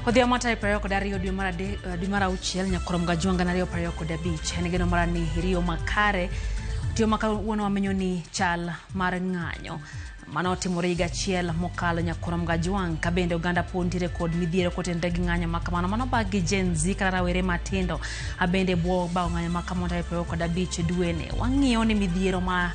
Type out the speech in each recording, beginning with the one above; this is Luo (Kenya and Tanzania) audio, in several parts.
Odhiambo tarik 22 dwe mar auchiel nyaka rom gajwang' 2025. En geno mara ni riyo makare tiyo ma kawuono wamenyo ni chal mar ng'anyo mano otimore higa achiel mokalo nyaka rom gajwang' ka bende oganda pod nitiere kod midhiero kotenore gi ng'anyo ma kamano mano bag gi Gen Z kata rawere matindo abende bwo bawo ng'anyo ma kamano tarik 25 dweni. Wang'iyo ni midhiero ma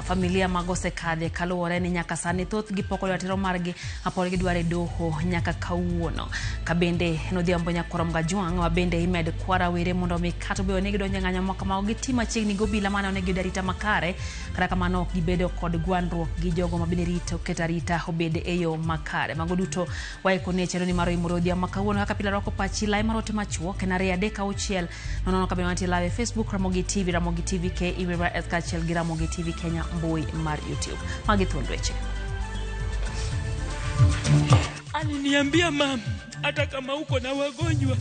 familia mag osekadhe kaluwore ni nyaka sani thothgi pok oyudo ratiro margi pod gidwaro e doho nyaka kawuono. Ka bende en Odhiambo Nyakorom Gajwang' ma bende imed kwa rawere mondo mi kata obedo ni gidonjo e ng'anyo ma kamago giti machiegni gi obila mane onego giyud arita makare kata kamano ok gibedo kod gwandruok gi jogo ma bende rito keto arita obed e yo makare. Mago duto waikoni e chenro ni mar Oimore Odhiambo ma kawuono kaka pile rwako pachi lai mar ote machuok en 2 3 6 0 0 kabende wantie live e Facebook Ramogi TV, Ramogi TV KE S kaachiel gi Ramogi TV Kenya mbui mar YouTube. Magi thuond weche. Aliniambia mam, hata kama uko na wagonjwa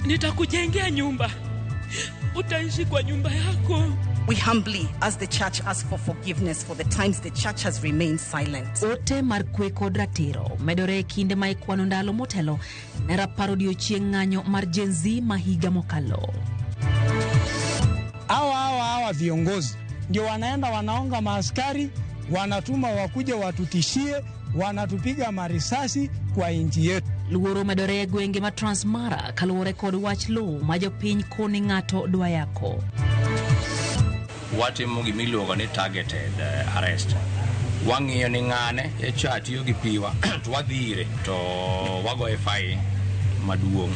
nitakujengea nyumba, utaishi kwa nyumba yako. We humbly, as the church, ask for forgiveness for the times the church has remained silent. Ote mar kwe kod ratiro medore e kinde ma ikwano ndalo motelo ne rapar odiochieng' ng'anyo mar Gen Z ma higa mokalo. Hawa viongozi ndio wanaenda wanaonga maaskari, wanatuma wakuje watutishie, wanatupiga marisasi kwa nchi yetu. Luoro medore e gwenge ma Transmara kaluwore kod wach lowo ma jopiny koni ng'ato dwa yako. Watimo gima iluongo ni targeted arrest. Wang'iyo ni ng'ane e cha tiyo gi piwa to wadhi ire to wagoye fine maduong'.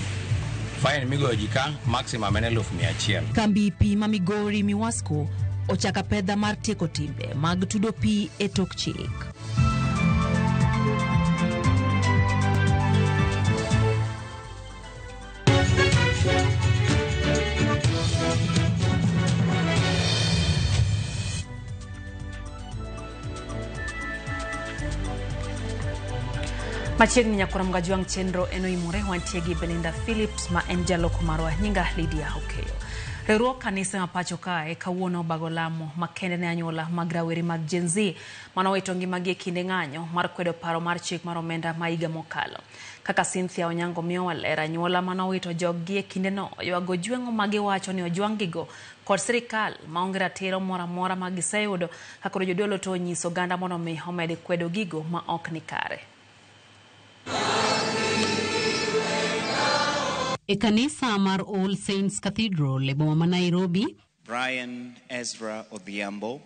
Fine migoyo ji ka maximum en 100,000. Kambi pi ma Migori Miwasco ochako apedha mar tieko timbe mag tudo pi e tok chik. Machiegni nyakora Mgajwang' chenro en oimore wantie gi Belinda Phillips ma en jaloko marwa nyinga Lydia Okeyo. Riwruog kanise ma pacho kae kawuono obago lamo makende ne anyuola mag rawere mag Gen Z manowito ngimagi e kinde ng'anyo mar kwedo paro mar chik mar omenda ma higa mokalo. Kaka Cynthia Onyango miyowa ler, anyuola manowito joggi e kindeno oywago jweng'o ma giwacho ni ojwang' gigo kod sirikal maonge ratiro moro amora ma giseyudo ka koro jodolo to onyiso oganda mondo mi omed kwedo gigo ma ok ni kare. E kanisa mar All Saints Cathedral e boma ma Nairobi, Brian Ezra Odhiambo,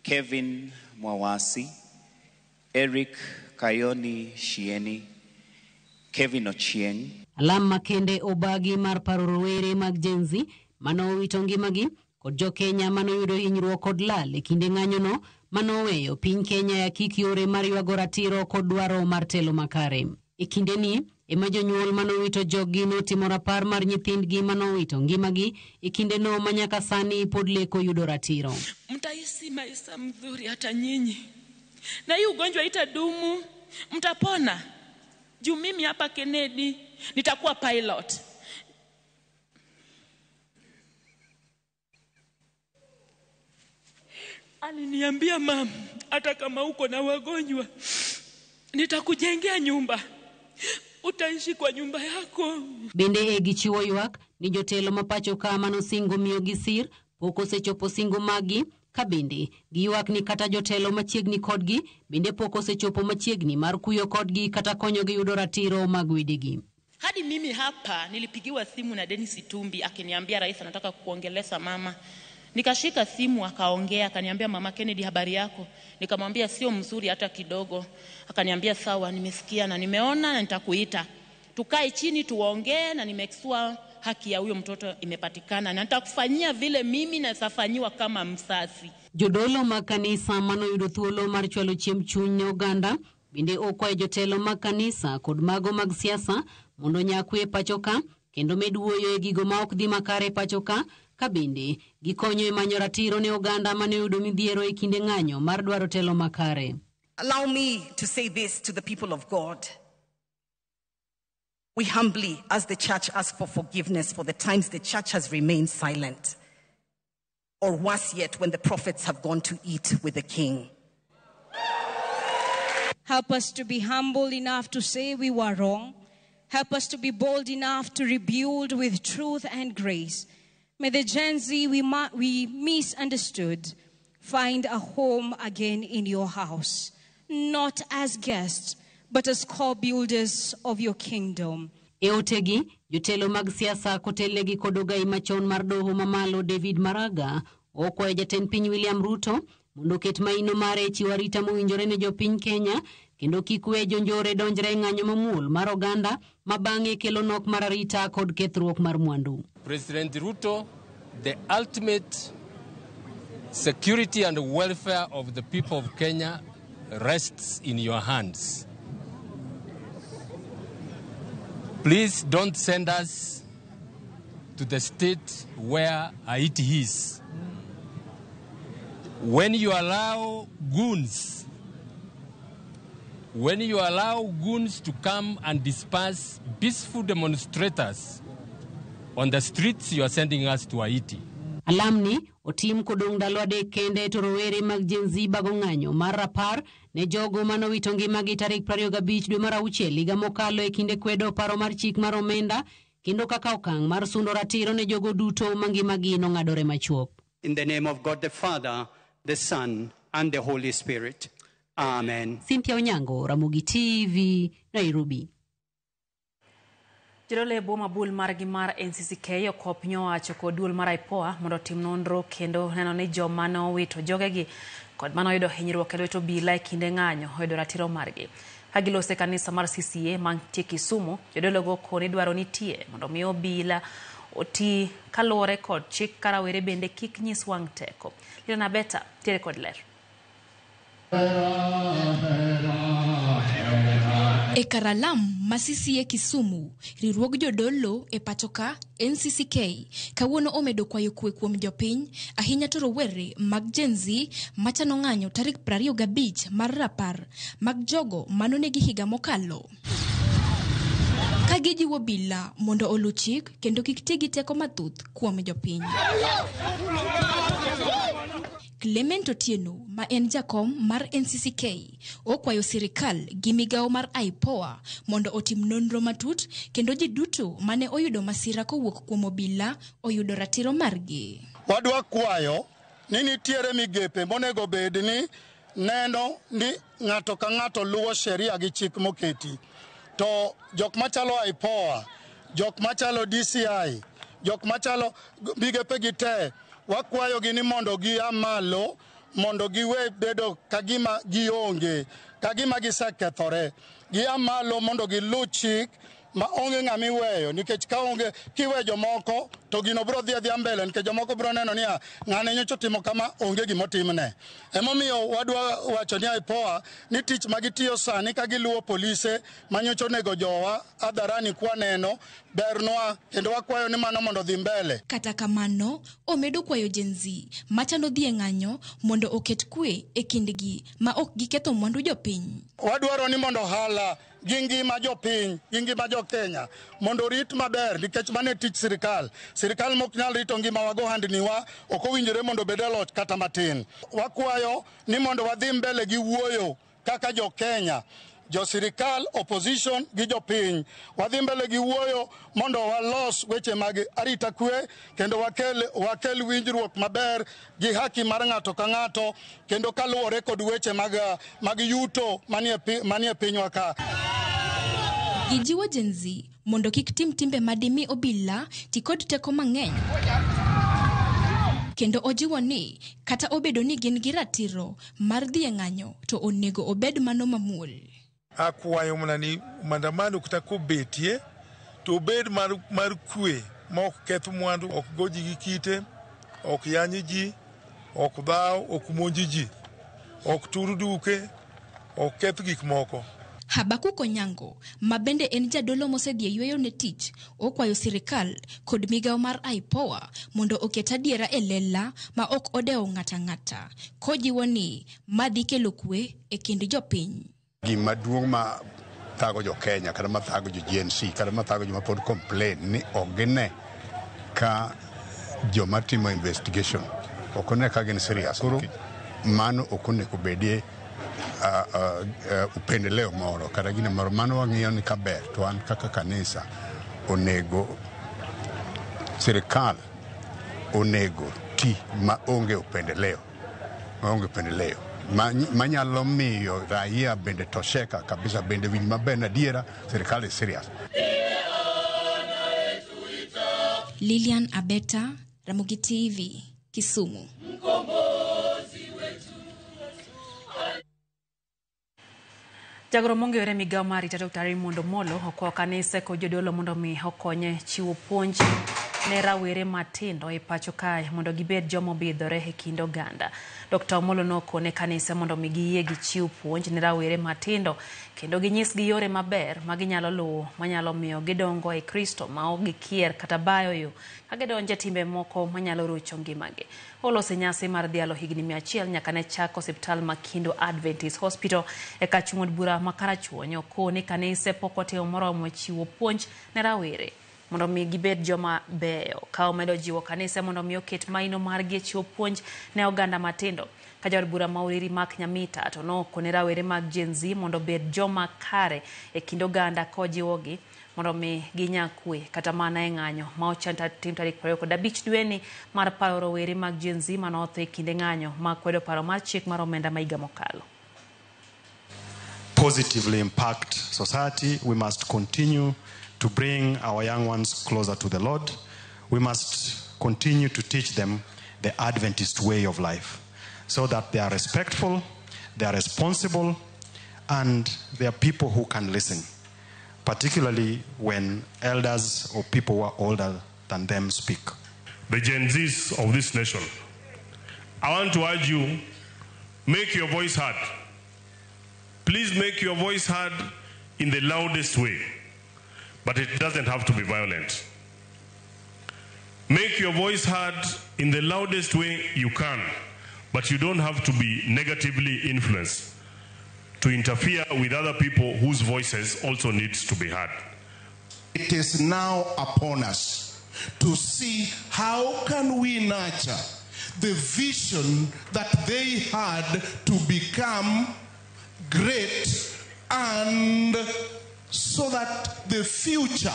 Kevin Mwawasi, Eric Kayoni Shieni, Kevin Ochieng, alam makende obagi mar paro rowere mag Gen Z manowito ngimagi kod jokenya manoyudo hinyruok kod lal e kinde ng'anyono manoweyo piny Kenya ya kik yore mar ywago ratiro kod dwaro mar telo makare. E kindeni ema jonyuol manowito joggi notimo rapar mar nyithindgi manowito ngimagi e kindeno ma nyaka sani pod leko yudo ratiro. Mtaishi maisha mzuri hata nyinyi, na hii ugonjwa itadumu, mtapona. Juu mimi hapa Kennedy nitakuwa pilot. Aliniambia mam, hata kama uko na wagonjwa nitakujengea nyumba, utaishi kwa nyumba yako. Bende e gichiwo ywak ni jotelo ma pacho ka manosingo miyogi sir pok osechopo singo maggi ka bende giywak ni kata jotelo machiegni kodgi bende pok osechopo machiegni mar kuyo kodgi kata konyogi yudo ratiro mag wedegi. Hadi mimi hapa nilipigiwa simu na Dennis Itumbi akiniambia rais anataka kuongelesha mama. Nikashika simu akaongea, akaniambia mama Kennedy, habari yako? Nikamwambia sio mzuri hata kidogo. Akaniambia sawa, nimesikia na nimeona na nitakuita. Tukae chini tuongee na nimekisua haki ya huyo mtoto imepatikana na nitakufanyia vile mimi nawezafanyiwa kama mzazi. Jodolo mag kanisa manoyudo thuolo mar chwalo chiemb chuny ne oganda bende okwayo jotelo mag kanisa kod mago mag siasa mondo onya kwe e pacho ka kendo med wuoyo e gigo ma ok dhi makare e pacho ka ka bende gikonyo e manyo ratiro ne oganda mane oyudo midhiero e kinde ng'anyo mar dwaro telo makare. Allow me to say this to the people of God. We humbly, as the church, ask for forgiveness for the times the church has remained silent. Or worse yet, when the prophets have gone to eat with the king. Help us to be humble enough to say we were wrong. Help us to be bold enough to rebuild with truth and grace. May the Gen Z we misunderstood find a home again in your house, not as guests, but as co-builders of your kingdom. E otegi, jotelo mag siasa kotelnegi kod ogai machon mar doho mamalo David Maraga okwayo jatend piny William Ruto mondo oket maino mare e chiwo arita mowinjore ne jopiny Kenya kendo kik we jonjore donjre e ng'anyo mamuol mar oganda ma bang'e kelo nok mar arita kod kethruok mar mwandu. President Ruto, the ultimate security and welfare of the people of Kenya rests in your hands. Please don't send us to the state where Haiti is. When you allow goons, when you allow goons to come and disperse peaceful demonstrators on the streets, you are sending us to Haiti. Alamni otim kodong' ndalo 3 kende to rowere mag Gen Z bago ng'anyo mar rapar ne jogo manowito ngimagi tarik 25 dwe mar auchiel higa mokalo e kinde kwedo paro mar chik mar omenda kendo kaka okang' mar sundo ratiro ne jogo duto ma ngimagi nong'adore machuok. In the name of God the Father, the Son, and the Holy Spirit. Amen. Cynthia Onyango, Ramogi TV, Nairobi. Jodolo e boma bul margi mar NCCK okwayo piny owacho kod duol mar IPOA mondo otim nonro kendo neno ni joma nowito jogegi kod manoyudo hinyruok e lwet obila e kinde ng'anyo oyudo ratiro margi. Ka giloso e kanisa mar CCA mantie Kisumu, jodologo koni dwaro nitie mondo mi obila oti kaluwore kod chik ka rawere bende kik nyis wang' teko. Lina Beta tiere kod ler. E karalam ma CCA Kisumu, riwruog jodolo e pachoka NCCK kawuono omedo kwayo kwe kuom jopiny, ahinya to rowere mag Gen Z machano ng'anyo tarik 25 mar rapar mag jogo manonegi higa mokalo. Ka gijiwo obila mondo oluw chik kendo kik ti gi teko mathoth kuom jopiny. Clement Otieno ma en jakom mar NCCK okwayo sirikal gi migawo mar IPOA mondo otim nonro matut kendo ji duto mane oyudo masira kowuok kuom obila oyudo ratiro margi. Wadwa kwayo ni nitiere migepe monego bed ni neno ni ng'ato ka ng'ato luwo sheria gi chik moketi. To jok machalo IPOA, jok machalo DCI, jok machalo migepe gi te, wakwayogi ni mondo gia malo, mondo giwe bedo kagima gionge, kagima gisekethore. Gia malo mondo giluw chik ma onge ng'ama iweyo, nikech ka onge kiwe jomoko to gino biro dhi adhiya mbele, nikech jomoko biro neno niya ng'ane nyocha otimo kama, onge gimotimne. Emomiyo wadwa wacho ni IPOA ni tich ma gitiyo sani ka giluwo polise manyocha onego jowa hadharani kwaneno bernwa, kendo wakwayo ni mano mondo odhi mbele. Kata kamano, omedo kwayo Gen Z machano dhi e ng'anyo mondo oket kwe e kindgi ma ok giketho mwandu jopiny. Wadwaro ni mondo ohala gi ngima jopiny, gi ngima jo Kenya mondo orit maber, nikech mano e tich sirikal. Sirikal mok nyal rito ngimawa go ohandniwa ok owinjore mondo obed e loch kata matin. Wakwayo ni mondo wadhi mbele gi wuoyo kaka jo Kenya, jo sirikal, opposition gi jopiny. Wadhi mbele gi wuoyo mondo walos weche mag arita kwe kendo wakel winjruok maber gi haki mar ng'ato ka ng'ato, kendo kaluwore kod weche mag yuto manie pinywa ka. Gijiwo Gen Z mondo kik tim timbe madimi obila ti kod teko mang'eny. Kendo ojiwo ni kata obedo ni gin gi ratiro mar dhi e ng'anyo to onego obed mano mamuol. Akwayo mana ni maandamano kata kobetie to obed mar kwe ma ok keth mwandu, ok go ji gi kite, ok yany ji, ok dhaw, ok monj ji, ok tur duke, ok keth gik moko. Habakuk Onyango, ma bende en jadolo mosedhi e yweyo ne tich, okwayo sirikal kod migawo mar IPOA mondo oket adiera e lela ma ok odewo ng'ata ng'ata, kojiwo ni madhi kelo kwe e kind jopiny. Gima duong' ma thago jo Kenya kata ma thago jo Gen Z kata ma thago joma pod complain ni ok gine ka joma timo investigation ok one ka gin serious. Koro mano ok onego bedie upendeleo moro kata gino moro mano wang'iyo ni kaber to an kaka kanisa onego sirikal onego ti maonge upendeleo manyalo miyo raia bende tosheka kabisa bende winj maber na adiera sirikal is serious. Lilian Abeta, Ramogi TV, Kisumu. Jagoro mong'ere migao mar arita Dr. Raymond Omolo okwayo kanise kod jodolo mondo mi okonye chiwo puonj ne rawere matindo e pacho kae mondo gibed joma obidhore e kind oganda. Dr. Omolo nokone kanise mondo mi giyie gichiw puonj ne rawere matindo kendo ginyisgi yore maber ma ginyalo luwo manyalo miyo gidongo e Kristo ma ok gikier kata bayo yo ka gidonjo e timbe moko manyalo rocho ngimagi. Oloso nyasi mar dhialo higni 100 nyaka ne chak osiptal ma Kindo Adventist Hospital e kachung' od bura ma Karachuonyo koni kanise pok otimo moromo chiwo puonj ne rawere mondo mi gibed joma beyo. Ka omedo jiwo kanise mondo mi oket maino margi e chiwo puonj ne oganda matindo. Ka jaod bura ma Uriri Mark Nyamita to nokone rawere mag Gen Z mondo obed joma kare e kind oganda kojiwogi mondo mi ginya kwe kata mana e ng'anyo ma ochan tim tarik 25 dweni mar paro rowere mag Gen Z manotho e kinde ng'anyo ma kwedo paro mar chik mar omenda ma higa mokalo. Positively impact society, we must continue to bring our young ones closer to the Lord. We must continue to teach them the Adventist way of life so that they are respectful, they are responsible, and they are people who can listen, particularly when elders or people who are older than them speak. The Gen Zs of this nation, I want to urge you, make your voice heard. Please make your voice heard in the loudest way. But it doesn't have to be violent. Make your voice heard in the loudest way you can, but you don't have to be negatively influenced to interfere with other people whose voices also needs to be heard. It is now upon us to see how can we nurture the vision that they had to become great, and so that the future,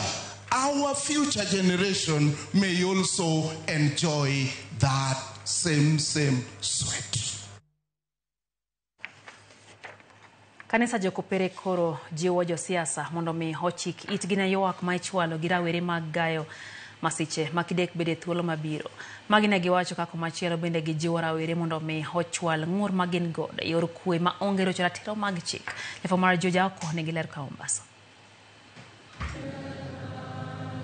our future generation may also enjoy that same sweat. Kanisa jokopere koro jiwo josiasa mondo mi ochik itgi ne ywak ma ichwalo gi rawere mag gayo masiche makidek bede thuolo mabiro. Magi ne giwacho kaka machielo bende gijiwo rawere mondo mi ochwal ng'ur ma gin godo e yor kwe ma onge rocho ratiro mag chik. Lefo mar Joja oko nigi ler ka Mombasa.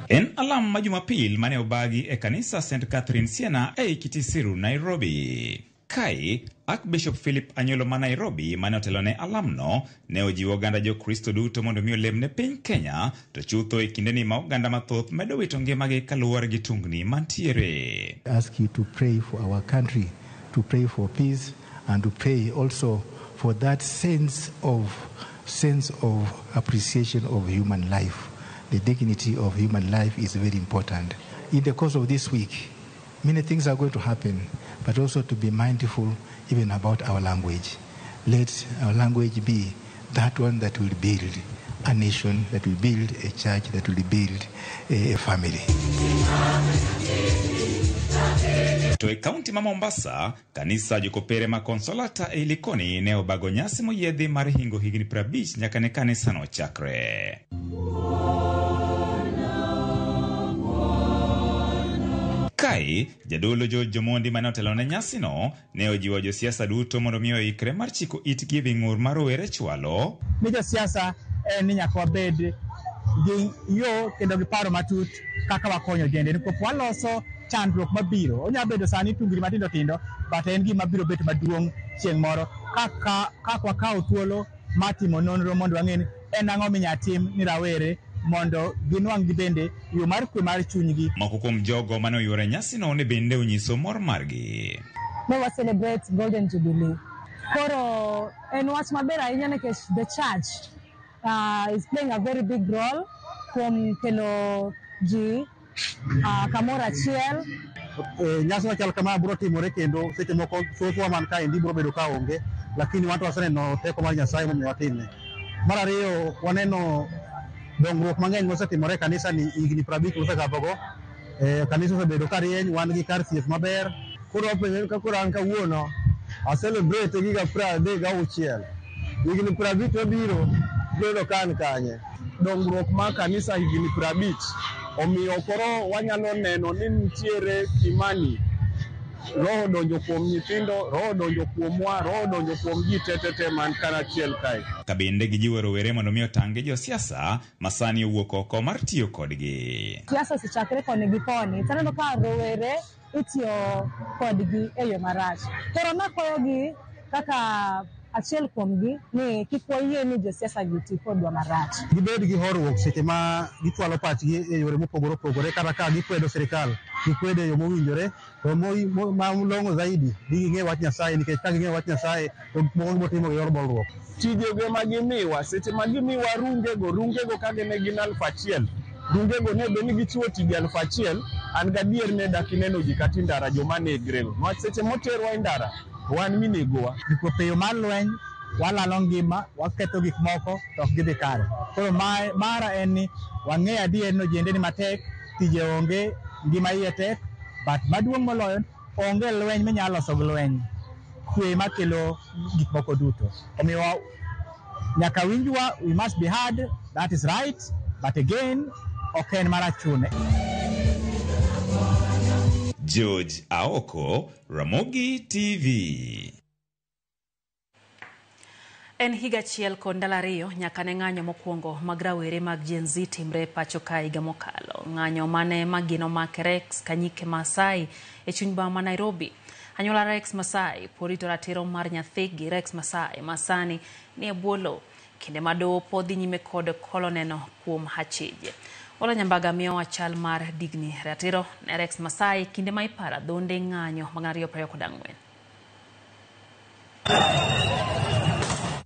En alam ma Jumapil mane obagi e kanisa St. Catherine Siena ei Kitisiru, Nairobi. Kae, Archbishop Philip Anyolo ma Nairobi mane otelone alamno ne ojiwo oganda Jokristo duto mondo mi olem ne piny Kenya to chutho e kindeni ma oganda mathoth medo wito ngimagi kaluwore gi tungni mantiere. Ask you to pray for our country, to pray for peace, and to pray also for that sense of appreciation of human life. The dignity of human life is very important. In the course of this week, many things are going to happen, but also to be mindful even about our language. Let our language be that one that will build a nation, that will build a church, that will build a family. To e kaunti ma Mombasa, kanisa Jokopere ma Consolata e Likoni ne obago nyasi moyiedhi mar hingo higni 50 nyaka ne kanisano chakre. Kae, jadolo George Jomondi mane otelo ne nyasino ne ojiwo josiasa duto mondo mi oikre mar chiko itgi ewi ng'ur ma rowere chwalo. Ni josiasa en ni nyaka wabed gi yo kendo gi paro matut kaka wakonyo jende nikop waloso chandruok mabiro. Onyalo bedo sani tungni matindo tindo, but en gima biro bet maduong' chieng' moro kaka wakawo thuolo mar timo nonro mondo wang'e ni en ang'o minyalo tim ni rawere mondo ginwang' gi bende yo mar kwe mar chunygi. Moko kuom jogo mane oyuoro nyasino ne bende onyiso mor margi. Ne wa celebrate Golden Jubilee. Koro en wach maber ahinya nikech the church is playing a very big role kuom kelo ji kamoro achiel. Nyasi machal kama biro timore kendo seche moko thothwa man kaendi biro bedo ka onge, Lakini wan to waseneno teko mar Nyasaye momiyo watime. Mar ariyo, waneno dongruok mang'eny mosetimore e kanisa ni higni 50 mosekadhogo. Kanisa osebedo ka rieny, wan gi kar thieth maber. Koro wapenjo ni ka koro an kawuono a celebrate giga 36, higni 50 mabiro bedo ka an kanye. Dongruok mar kanisa higni 50 omiyo koro wanyalo neno ni nitiere imani. Roho donjo kuom nyithindo, roho donjo kuomwa, roho donjo kuom ji te man karachiel kae. Ka bende gijiwo rowere mondo mi otang' gi josiasa ma sani owuok oko mar tiyo kodgi. Siasa osechakre koni gi koni, to aneno ka rowere itiyo kodgi e yo marach. Koro nakwayogi kaka achiel kuomgi ni kik wayie ni josiasa gi ti kodwa marach. Gibed gi horuok seche ma gichwalo pachgi e yore mopogore opogore, kata ka gikwedo sirikal, gikwedo e yo mowinjore, to malong'o zaidi ni ging'e wach Nyasaye, nikech ka ging'eyo wach Nyasaye to gik moko gibiro timo gi yor bolruok. Tijego ma gimiwa, seche ma gimiwa rungego ka gin 1000, rungego ne bed ni gichiwo tije 1000, an gadier ne dak ineno ji kata e ndara joma negrego. Niwach seche moterwa e ndara, to wan minegowa. Nikech mar lweny, walalo ngima, waketho gik moko, to ok gidhi kare. Koro mara en ni wang'eyo adier ni ojende ni matek, tije onge, ngima iye tek, but maduong' moloyo, onge lweny minyalo loso gi lweny. Kwe makelo gik moko duto. Omiyo nyaka winjwa, we must be heard, that is right, but again, ok en mar achune. George Aoko, Ramogi TV. En higa achiel kod ndalo 2 nyaka ne ng'anyo mokwongo mag rawere mag Gen Z timre pacho ka higa mokalo. Ng'anyo mane magino mak Rex Kanyike Masai e chuny boma ma Nairobi. Anyuola Rex Masai pod rito ratiro mar nyathigi Rex Masai masani ni e bwo lowo. Kinde ma doho pod dhi nyime kod kolo neno kuom achije. Ola Nyambaga miyowa chal mar digni ratiro ne Rex Masai kinde ma iparo adhonde ng'anyo mag 2024.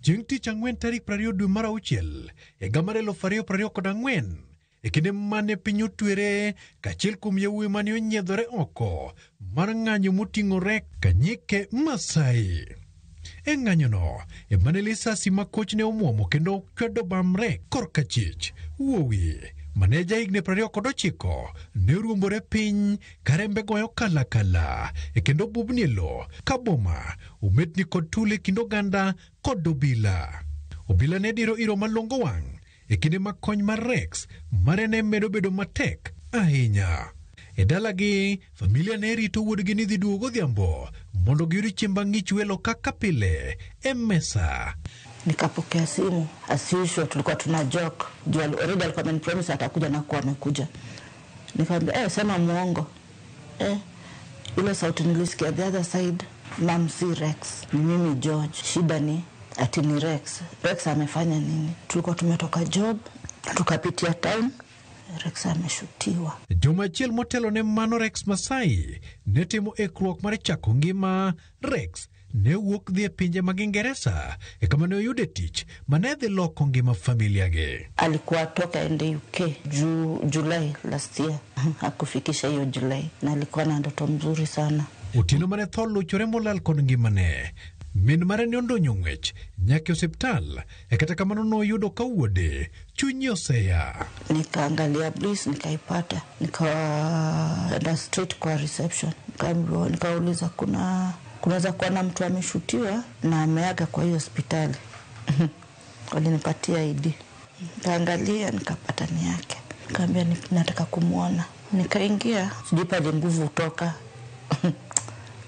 Chieng' tich ang'wen tarik 20 dwe mar auchiel higa mar 2024, e kinde mane piny otwere kachiel kuom yawuowi mane onyiedhore oko mar ng'anyo moting'o Rex Kanyike Masai. E ng'anyono ema ne lisasi ma koch ne omuomo kendo chwado bam Rex korka chich. Wuowi mane jahigni 29 ne oruombore piny ka rembe goyo kalakala e kendo bubni e lowo ka boma ometni kod tule e kind oganda kod obila. Obila ne diro iro malongo wang' e kinde ma kony mar Rex mare ne medo bedo matek ahinya. E dalagi, familia ne rito wuodgi ni dhi duogo godhiambo mondo giyud chiemb ang'ich welo kaka pile e mesa. Nikapokea simu as usual, tulikuwa tuna joke juu already alikuwa amenipromise atakuja na kuwa amekuja. Nikamwambia sema muongo. Ile sauti nilisikia the other side, mam si Rex, ni mimi George. Shida ni ati ni Rex. Rex amefanya nini? Tulikuwa tumetoka job, tukapitia town, Rex ameshutiwa. Juma achiel motelo ne mano Rex Masai ne timo ikruok mar chako ngima. Rex ne wuok dhi e pinje mag Ingeresa e kama ne oyude tich mane dhi loko ngima familia gi. Alikuwa toka ende UK July last year. Hakufikisha hiyo July, na alikuwa na ndoto mzuri sana. Otieno mane tho luchore molal kod ngimane. Min mare ne ondonyo ng'wech nyaka e osiptal, e kata kamano noyudo ka wuode chunye oseya. Nikaangalia Bliss nikaipata, nikaenda straight kwa reception, nikauliza kunaweza kuwa na mtu ameshutiwa na ameaga kwa hiyo hospitali. Walinipatia ID, nikaangalia nikapata ni yake, nikaambia nataka kumuona. Nikaingia, sijui pale nguvu kutoka.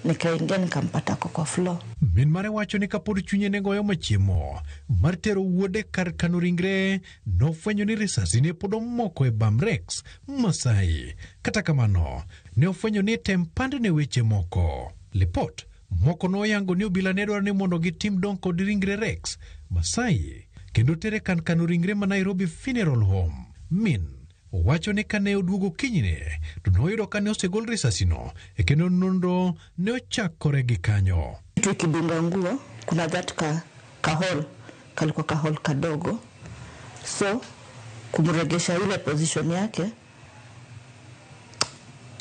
Nikaingia nikampata kwa floor. Min mare wacho ni kapod chunye ne goyo machiemo mar tero wuode kar kano ringre, nofwenyo ni risasi ne pod omoko e bam Rex Masai. Kata kamano, ne ofwenyo ni tem pandne weche moko. Lipot moko noyango ni obila ne dwaro ni mondo gitim dong kod ringre Rex Masai kendo tere kar kano ringre ma Nairobi Funeral Home. Min owacho ni kane oduogo kinyne to noyudo kane osegol risasino e kendo nonro ne ochakore gi kanyo. Kitu ikidunga nguo, kuna that kahol, kalikuwa kahol kadogo, so kumregesha ile position yake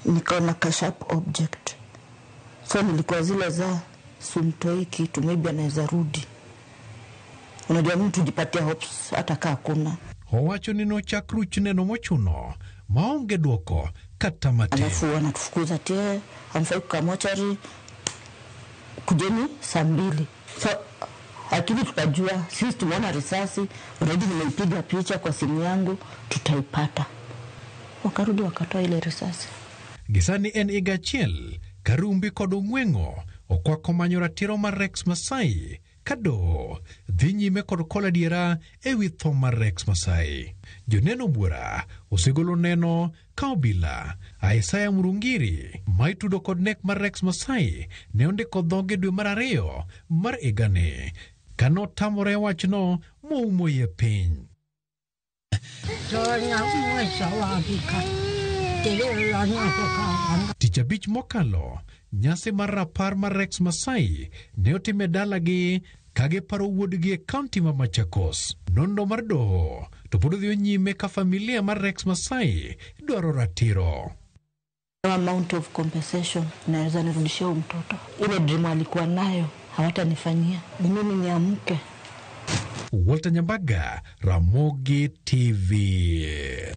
nikaona ka sharp object, so nilikuwa zile za Sumtoi kitu, maybe anaweza rudi. Unajua mtu jipatia hopes hata kaa kuna. Owacho ni nochak ruch neno mochuno maonge dwoko kata matin. Alafu wanatufukuza tie, hamfai kukaa mochari, kujeni saa 2. So lakini tukajua sisi tumeona risasi already, nimeipiga picha kwa simu yangu, tutaipata. Wakarudi wakatoa ile risasi. Gisani en higa achiel ka rumbi kod ong'weng'o okwako manyo ratiro mar Rex Masai ka doho dhi nyime kod kolo adiera ewi tho mar Rex Masai. Joneno buora osegolo neno ka obila Isaiah Murungiri ma itudo kod nek mar Rex Masai ne ondiko dhoge dwe mar ariyo mar higani kanotamore wachno moumo iye piny. Tich abich mokalo, nyasi mar rapar mar Rex Masai ne otim e dalagi ka giparo wuodgi e kaunti ma Machakos. Nonro mar doho to pod odhi nyime ka familia mar Rex Masai dwaro ratiro. No amount of compensation naweza nirudishia huyu mtoto. Ile dream alikuwa nayo hawatanifanyia. Ni mimi niamke. Walter Nyambaga, Ramogi TV.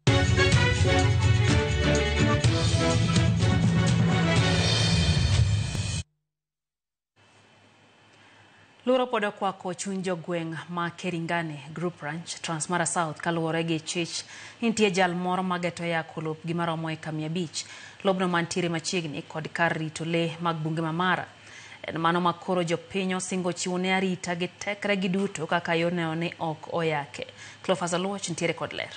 Luoro pod okwako chuny jogweng' ma Keringani Group Ranch, Transmara South kaluwore gi chich ni nitie jal moro mageto yako lopgi maromo eka 500. Lobno mantiere machiegni kod kar rito lee mag bunge ma Mara. En mano ma koro jopiny osingo chiwo ne arita gi tekre gi duto kaka yor neno ni ok oyake. Cleophas Aluoch nitiere kod ler.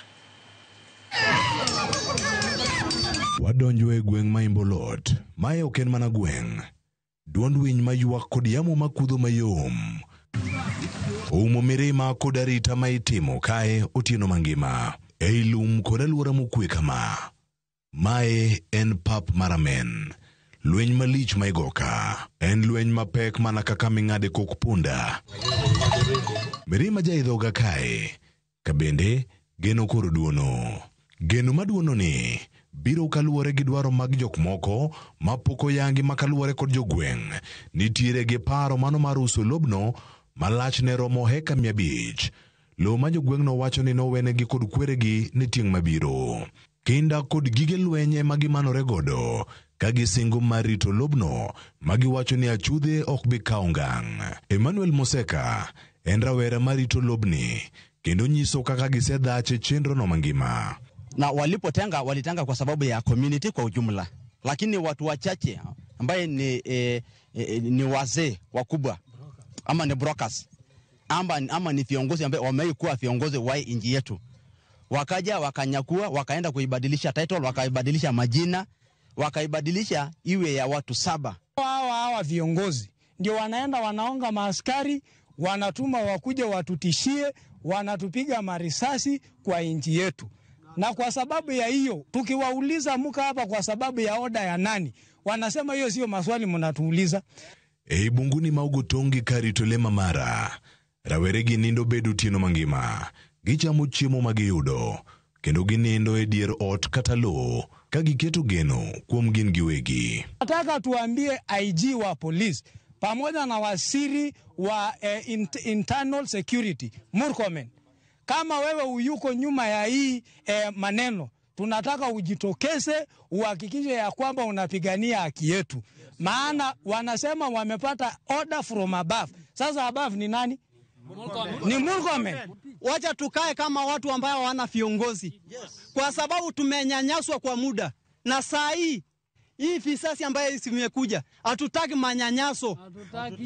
Wadonjo e gweng' ma Imbolot. Mae ok en mana gweng'. Duond winy maywak kod yamo makudho mayom. Oumo mirima kod arita ma itimo kae otieno mangima. Ei lum kod alwora mokwe kama. Mae en pap mar amen. Lweny malich ma igo ka. En lweny mapek mana kaka ming'ade kok punda. Mirima jaidhoga kae. Kabende geno koro duono. Geno maduono ni biro kaluwore gi dwaro mag jok moko mapok oyangi ma kaluwore kod jogweng' nitiere gi paro mano mar uso lobno ma lachne romo heka 500. Lowo ma jogweng'no wacho ni nowenegi kod kweregi ne tieng' mabiro. Kinda kod gige lweny ema gimanore godo ka gisingo mar rito lobno ma giwacho ni achudhe ok bi kawo ngang'. Emmanuel Moseka en rawera marito lobni kendo nyiso kaka gisedhach e chenrono mangima. Na walipotenga walitenga kwa sababu ya community kwa ujumla, lakini watu wachache ambaye ni wazee wakubwa ama ni brokers ama ni viongozi ambaye wamewahi kuwa viongozi wa nchi yetu, wakaja wakanyakua, wakaenda kuibadilisha title, wakaibadilisha majina, wakaibadilisha iwe ya watu 7. Hawa viongozi ndio wanaenda wanaonga maaskari, wanatuma wakuje watutishie, wanatupiga marisasi kwa nchi yetu. Na kwa sababu ya hiyo, tukiwauliza muka hapa kwa sababu ya oda ya nani, wanasema hiyo sio maswali mnatuuliza. Ei bunguni ma Ogotongi karito le mamara, rawere gi nindo bedo otieno mangima, gichamo chiemo ma giyudo, kendo ginindo e dier ot kata lowo ka giketo geno kuom gin giwegi. Nataka tuambie IG wa polisi pamoja na waziri wa internal security Murkomen, kama wewe uyuko nyuma ya hii maneno, tunataka ujitokeze uhakikishe ya kwamba unapigania haki yetu. Maana wanasema wamepata order from above. Sasa above ni nani? Ni Murkomen. Wacha tukae kama watu ambao hawana viongozi. Kwa sababu tumenyanyaswa kwa muda. Na saa hii visasi ambayo imekuja, hatutaki manyanyaso.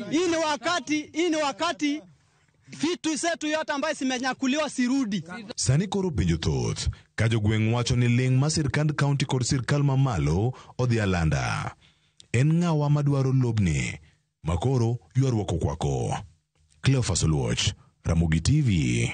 Hii ni wakati vitu zetu yote ambayo zimenyakuliwa sirudi. Sani koro penjo thoth ka jogweng' wacho ni ling' ma sirkand kaunti kod sirkal mamalo odhi alanda. En ng'awa madwaro lobni makoro ywaruok okwako. Cleophas Oluoch, Ramogi TV.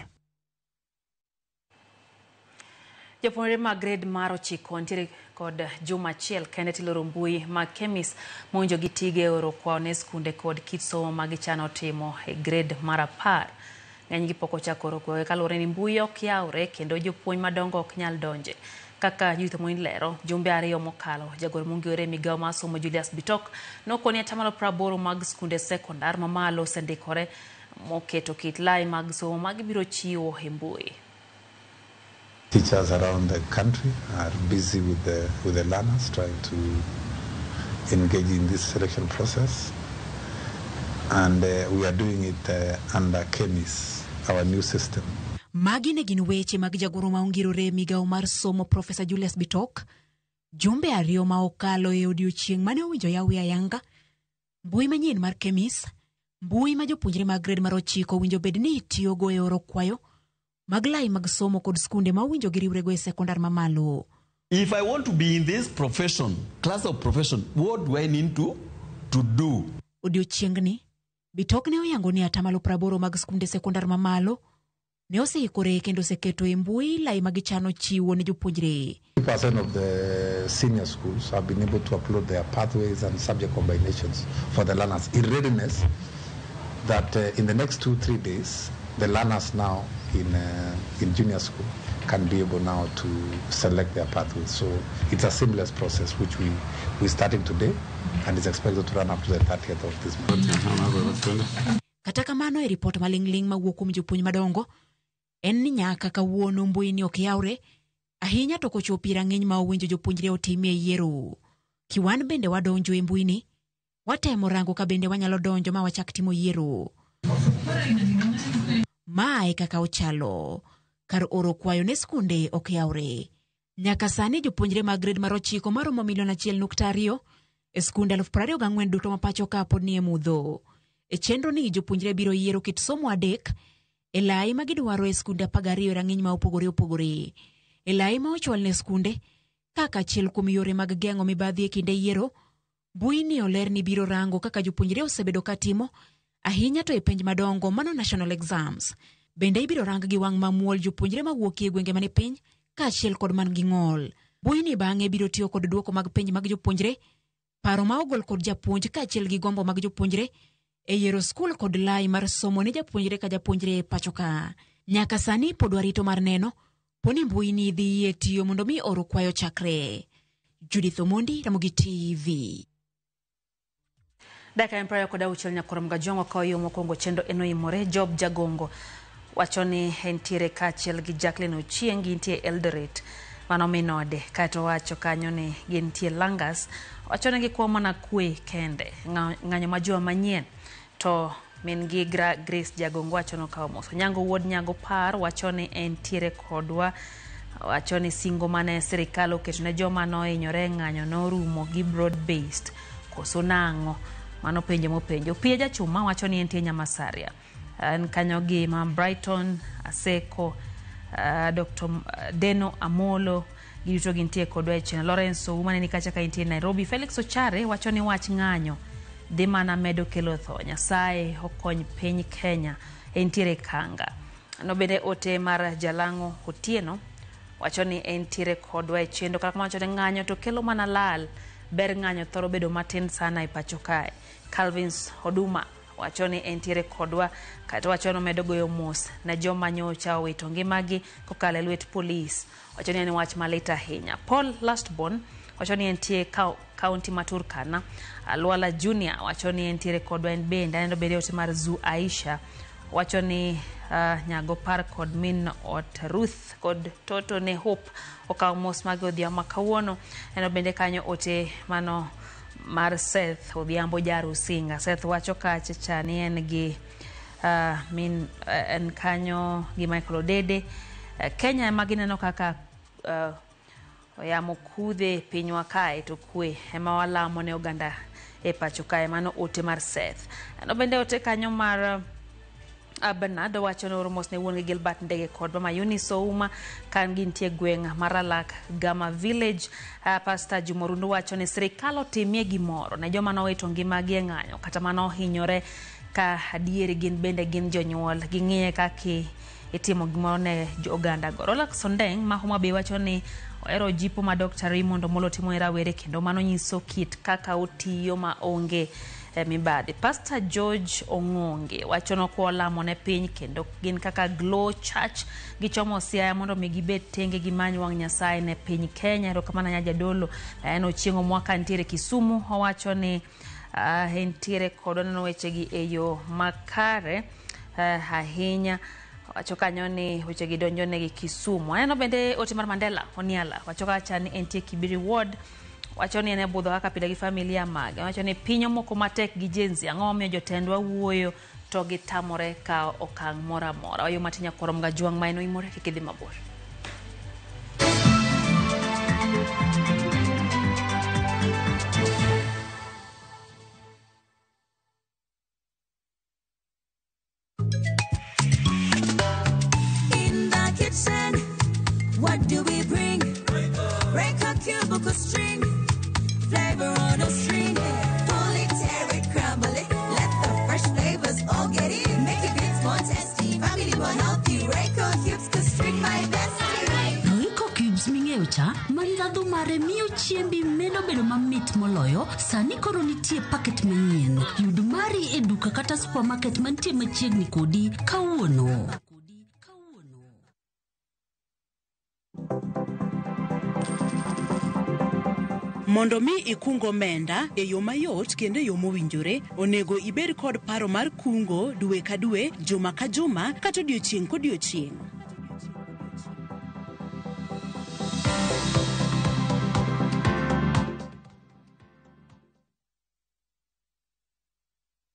Jopuonjre mag grade mar 9 nitiere kod juma achiel kende tiloro mbui mag KEMIS mowinjo gitige oro kwawo ne skunde kod kit somo ma gichano timo e grade mar 10. Ng'enygi pok ochako oro kwayo kaluwore ni mbui ok yawre kendo jopuonj madongo ok nyal donje. Kaka Judith Omondi lero, jumbe 2 mokalo, jagoro mongirore e migawo mar somo Julius Bitok nokoni 80% mag skunde sekondar mamalo osendikore moketo kit lai mag somo magibiro chiwo e mbui. Teachers around the country are busy with the learners, trying to engage in this selection process, and we are doing it under KEMIS, our new system. Magi ne gin weche mag jagoro ma ongirore e migawo mar somo Profesa Julius Bitok jumbe 2 ma okalo e odiochieng' mane owinjo yawi ayanga mbui manyien mar KEMIS, mbui ma jopuonjre mag grade mar 9 owinjo bed ni itiyogo e oro kwayo mag lai mag somo kod skunde ma owinjo giriwrego e sekondar mamalo. If I want to be in this profession, class of profession, what do I need to do? Odiochieng'ni, Bitok ne oyango ni 80% mag skunde sekondar mamalo ne oseikore kendo oseketo e mbui lai ma gichano chiwo ne jopuonjre. 50% of the senior schools have been able to upload their pathways and subject combinations for the learners in readiness that in the next 2-3 days, the learners now in junior school can be able now to select their pathways. So it's a seamless process which we're starting today, and it's expected to run up to the 30th of this month. Kata kamano e ripot maling'ling' mawuok kuom jopuonj madongo en ni nyaka kawuono mbui ni ok yawre ahinya to kochopi rang'iny ma owinjo jopuonjre otimie yiero. Kiwan bende wadonjo e mbui ni, watemo rango ka bende wanyalo donjo ma wachak timo yiero. Mae kaka ochalo, kar oro kwayo ne skunde ok yawre. Nyaka sani jopuonjre mag grade mar 9 maromo milion 1.2 e skunde 24,000 duto ma pacho ka pod nie mudho. E chenro ni jopuonjre biro yiero kit somo 3 e lai ma gidwaro e skunde 12 e rang'iny ma opogore opogore. E lai ma ochwal ne skunde kaka achiel kuom yore mag geng'o mibadhi e kinde yiero, mbui ni oler ni biro rango kaka jopuonjre osebedo ka timo ahinya to e penj madongo mano national exams. Bende ibiro rang gi wang' mamuol jopuonjre mawuok e gwenge mane piny kaachiel kod man gi ng'ol. Mbui ni bang'e biro tiyo kod duoko mag penj mag jopuonjre, paro ma ogol kod japuonj kaachiel gi gombo mag jopuonjre e yiero skul kod lai mar somo ne japuonjre ka japuonjre e pacho ka. Nyaka sani pod warito mar neno poni mbui ni dhi yie tiyo mondo mi oro kwayo chakre. Judith Omondi, Ramogi TV. Dakika 26 nyakorom Gajwang' kawo yo mokwongo chendo enoimore. Job Jagongo wacho ni entiere kaachiel gi Jacqueline Ochieng' gintie Eldoret mano minode, kaeto wacho kanyo ni gintie Langas, wacho ni gikwa mana kwe kende ng'anyo ma juma manyien to min gi Grace Jagongo wacho nokawo mos. Onyango wuod Nyago Par wacho ni entiere kodwa, wacho ni singo mane sirikal oketo ne joma nohinyore ng'anyo norumo gi broad based koso nang'o? Mano penjo mopenjo. Pia Jachuma wacho ni entie Nyamasaria, en kanyo gi ma Brighton Aseko, Dr. Deno Amolo, giduto gintie kodwa e chien. Lawrence Ouma ne ni kacha ka entie Nairobi. Felix Ochare wacho ni wach ng'anyo dhi mana medo kelo tho, Nyasaye okony piny Kenya, entiere Kanga. Nobende ote mar Jalang'o Otieno wacho ni entiere kodwa e chendo, kata kamano wacho ni ng'anyo to kelo mana lal, ber ng'anyo thoro bedo matin sana e pacho kae. Calvins Oduma wacho ni entiere kodwa, kaeto wacho ni omedo goyo mos ne joma nyocha owito ngimagi kokalo e lwet polis, wacho ni en wach malit ahinya. Paul Lastborn wacho ni entie kaunti ma Turkana. Alwala Junior wacho ni entiere kodwa en bende. Aneno bende ote mar Zu Aisha wacho ni Nyago Par kod min ot Ruth kod Toto ne Hope okawo mos mag odhiambo ma kawuono. Aneno bende kanyo ote mano mar Seth Odhiambo Jarusinga. Seth wacho kacha cha ni en gi min en kanyo gi Michael Odede. Kenya ema gineno kaka oyamo kudhe pinywa kae to kwe ema walamo ne oganda e pacho kae. Mano ote mar Seth. Aneno bende ote kanyo mar Bernard wacho ni oro mos ne wuon gi Gilbert Ndege kod mama Eunice Ouma ka gintie gweng' mar Alak Gama Village. Pastor Jumorundu wacho ni sirikal otimie gimoro ne joma nowito ngimagi e ng'anyo kata mano ohinyore ka adieri gin bende gin jonyuol, ging'iye kaka itimo gimoro ne oganda go. Rolex Ondeng ma Homa Bay wacho ni ohero jipo ma Dr. Raymond Omolo timo ne rawere kendo mano nyiso kit kaka otiyo ma onge mibadhi. Pastor George Ong'onge wacho nokwo lamo ne piny kendo gin kaka Glow Church gichomo Siaya mondo mi gibed tenge gimany wang' Nyasaye ne piny Kenya. Erokamano nya jadolo. En Ochieng' Mwaka nitiere Kisumu owacho ni entiere kod oneno wechegi e yo makare ahinya. Wacho kanyo ni wechegi donjo negi Kisumu. Aneno bende ote mar Mandela Oniala wacho kacha ni entie Kibiri Ward. Wacho ni en e budho kaka pile gi familia mage. Wacho ni piny omoko matek gi Gen Z. Ang'o momiyo jotendwa wuoyo to gitamore kawo okang' moro amora. Wayo matin nyakwar Mgajwang' ma en oimore kik idhi mabor. In the kitchen, what do we bring? Break a cubicle string, flavor on a string. Pull it, tear it, crumble it. Let the fresh flavors all get in. Make it bits more tasty, family more healthy. Royco cubes, cause string my bestie. Royco cubes ming'eyo cha ma ndhadhu mare miyo chiembi medo bedo mamit moloyo sani koro nitie paket manyien. Yud mari e duka kata supermarket mantie machiegni kodi kawuono. Mondo mi ikung omenda e yo mayot kendo e yo mowinjore, onego ibed kod paro mar kungo dwe ka dwe, juma ka juma, kata odiochieng' kodiochieng'.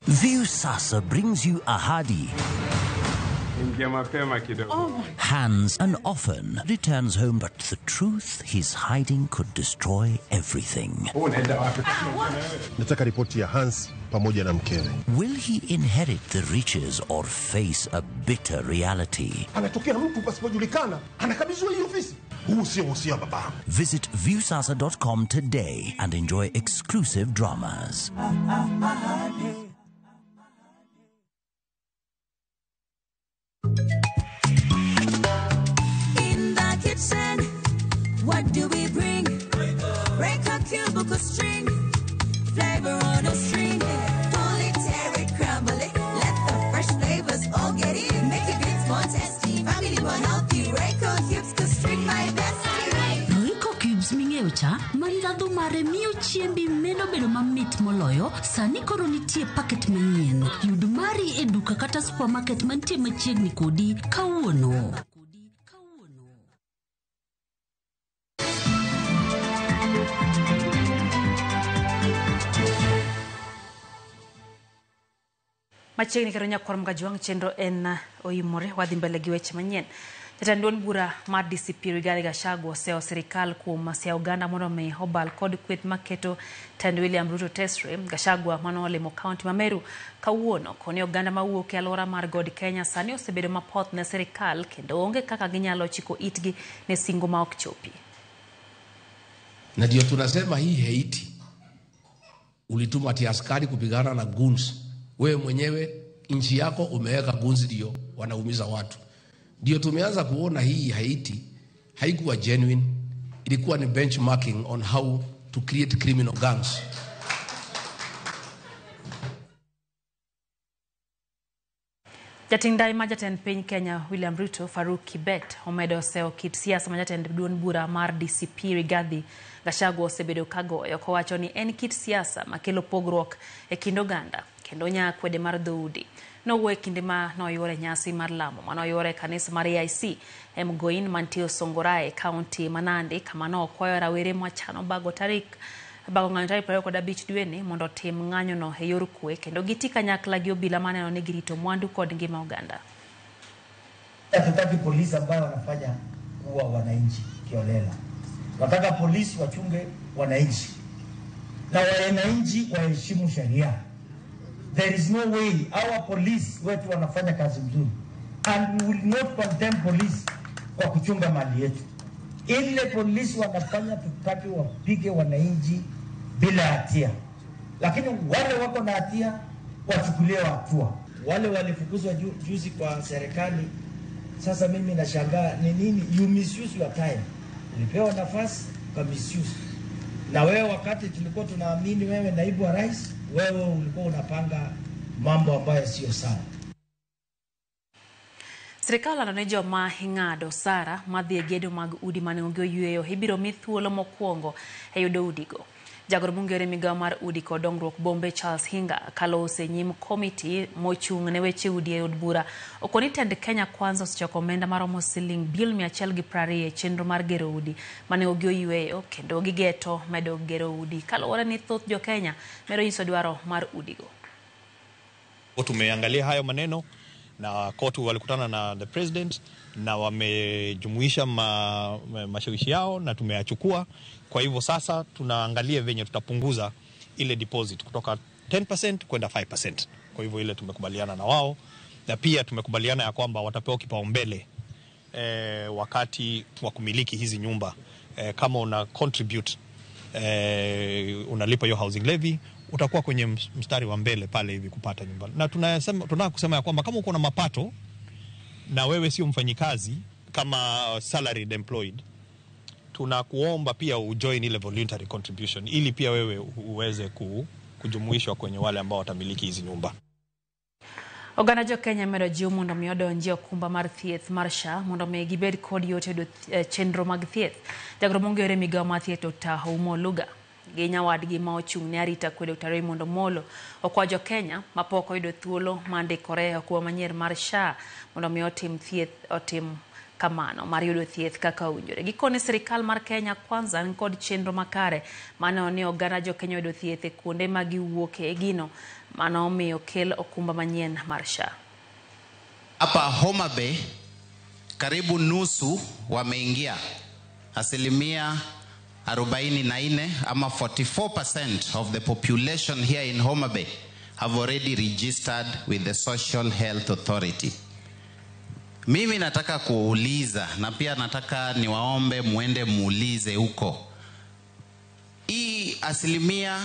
Viusasa brings you Ahadi. Ingia mapema kidogo. Hans and often returns home, but the truth he's hiding could destroy everything. Unaenda wapi? Nataka ripoti ya Hans pamoja na mkewe. Will he inherit the riches or face a bitter reality? Anatokea mtu pasipojulikana, anakabidhiwa hii ofisi. Huu sio wosia wa babangu. Visit viusasa.com today and enjoy exclusive dramas. In the kitchen, what do we bring? Break a cubicle string, flavor on a string. Pull it, tear it, crumble it. Let the fresh flavors all get in. Make it bits more tasty, family more healthy. Royco cubes, cause string my bestie. Royco cubes ming'eyo cha ma ndhadhu mare miyo chiembi medo bedo mamit moloyo sani koro nitie paket manyien. Yud mari e duka kata supermarket mantie machiegni kodi kawuono. Machiegni kendo nyakwar Mgajwang' chenro en oimore wadhi mbele gi weche manyien. Jatend duond bura mar DCP Rigathi Gachagua oseyo sirikal kuom siayo oganda mondo mi obal kod kweth maketo tend William Ruto tesre. Gachagua manolimo kaunti ma Meru kawuono koni oganda mawuok e alwora mar God Kenya sani osebedo mapoth ne sirikal kendo onge kaka ginyalo chiko itgi ne singo ma ok chopi. Na ndio tunasema hii Haiti ulituma ati askari kupigana na goons. Wewe mwenyewe nchi yako umeweka goons ndio wanaumiza watu. Ndio tumeanza kuona hii Haiti haikuwa genuine, ilikuwa ni benchmarking on how to create criminal gangs. Jating' ndai ma jatend piny Kenya William Ruto Faruk Kibet omedo seyo kit siasa ma jatend duond bura mar DCP Rigathi Gachagua osebedo kagoyo kowacho ni en kit siasa makelo pogruok e kind oganda kendo nyaa kwede mar dhoudi. Nowuoyo e kinde ma noyuore nyasi mar lamo manoyuore e kanisa mar AIC e Mgoin mantie Osongorai e kaunti ma Nandi kama nokwayo rawere machano bago ng'anyo tarik 25 dweni mondo otim ng'anyono e yor kwe kendo giti kanyakla gi obila maneno ni girito mwandu kod ngima oganda. Hatutaki polisi ambayo wanafanya kuwa wananchi kiolela. Nataka polisi wachunge wananchi na wananchi waheshimu sheria. There is no way our police wetu wanafanya kazi mzuri, and we will not condemn police kwa kuchunga mali yetu. Ile polisi wanafanya, tutaki wapige wananchi bila hatia, lakini wale wako na hatia wachukuliwe hatua. Wale walifukuzwa juzi kwa serikali, sasa mimi nashangaa ni nini? You misuse your time. Ulipewa nafasi uka misuse. Na wewe wakati tulikuwa tunaamini wewe naibu wa rais, wewe ulikuwa unapanga mambo ambayo sio sawa. Sirikal olando ne joma ing'ado osara madhi e gedo mag udi mane onge yueyo ibiro mi thuolo mokwongo e yudo udigo. Jagoro mong'ere migawo mar udi kod dongruok bombe Charles Hinga kalose nyim komiti mochung' ne weche udi e od bura okoni tend Kenya Kwanza osechoko omenda maromo siling bilion 120 e chenro mar gero udi mane onge yueyo kendo gigeto medo gero udi kaluwore ni thoth jo Kenya medo nyiso dwaro mar udigo. Tumeangalia hayo maneno na kotu walikutana na the president na wamejumuisha mashawishi yao na tumeyachukua. Kwa hivyo sasa tunaangalia venye tutapunguza ile deposit kutoka 10% kwenda 5%. Kwa hivyo ile tumekubaliana na wao, na pia tumekubaliana ya kwamba watapewa kipaumbele wakati wa kumiliki hizi nyumba. Kama una contribute, unalipa hiyo housing levy, utakuwa kwenye mstari wa mbele pale hivi kupata nyumba. Na tunataka kusema ya kwamba kama uko na mapato na wewe sio mfanyikazi kama salaried employed, tunakuomba pia ujoin ile voluntary contribution ili pia wewe uweze kujumuishwa kwenye wale ambao watamiliki hizi nyumba. Oganda jo Kenya medo jiw mondo mi odonji e okumba mar thieth mar SHA mondo mi gibed kod yot yudo chenro mag thieth. Jagoro mong'ere migawo mar thieth Dr. Oumo Oluga gi nyawadgi ma ochung' ne arita kwe Dr. Raymond Omolo okwa jo Kenya mapok oyudo thuolo mar ndikore e okumba manyien mar SHA mondo mi otim thieth otim kamano mar yudo thieth kaka owinjore. Gikone sirikal mar Kenya Kwanza ni kod chenro makare maneno ni oganda jo Kenya oyudo thieth e kuonde ma giwuoke e gino mano omiyo kel okumba manyien mar SHA. Hapa Homa Bay karibu nusu wameingia, 44% ama 44% of the population here in Homa Bay have already registered with the Social Health Authority. Mimi nataka kuuliza na pia nataka niwaombe muende muulize huko. Hii asilimia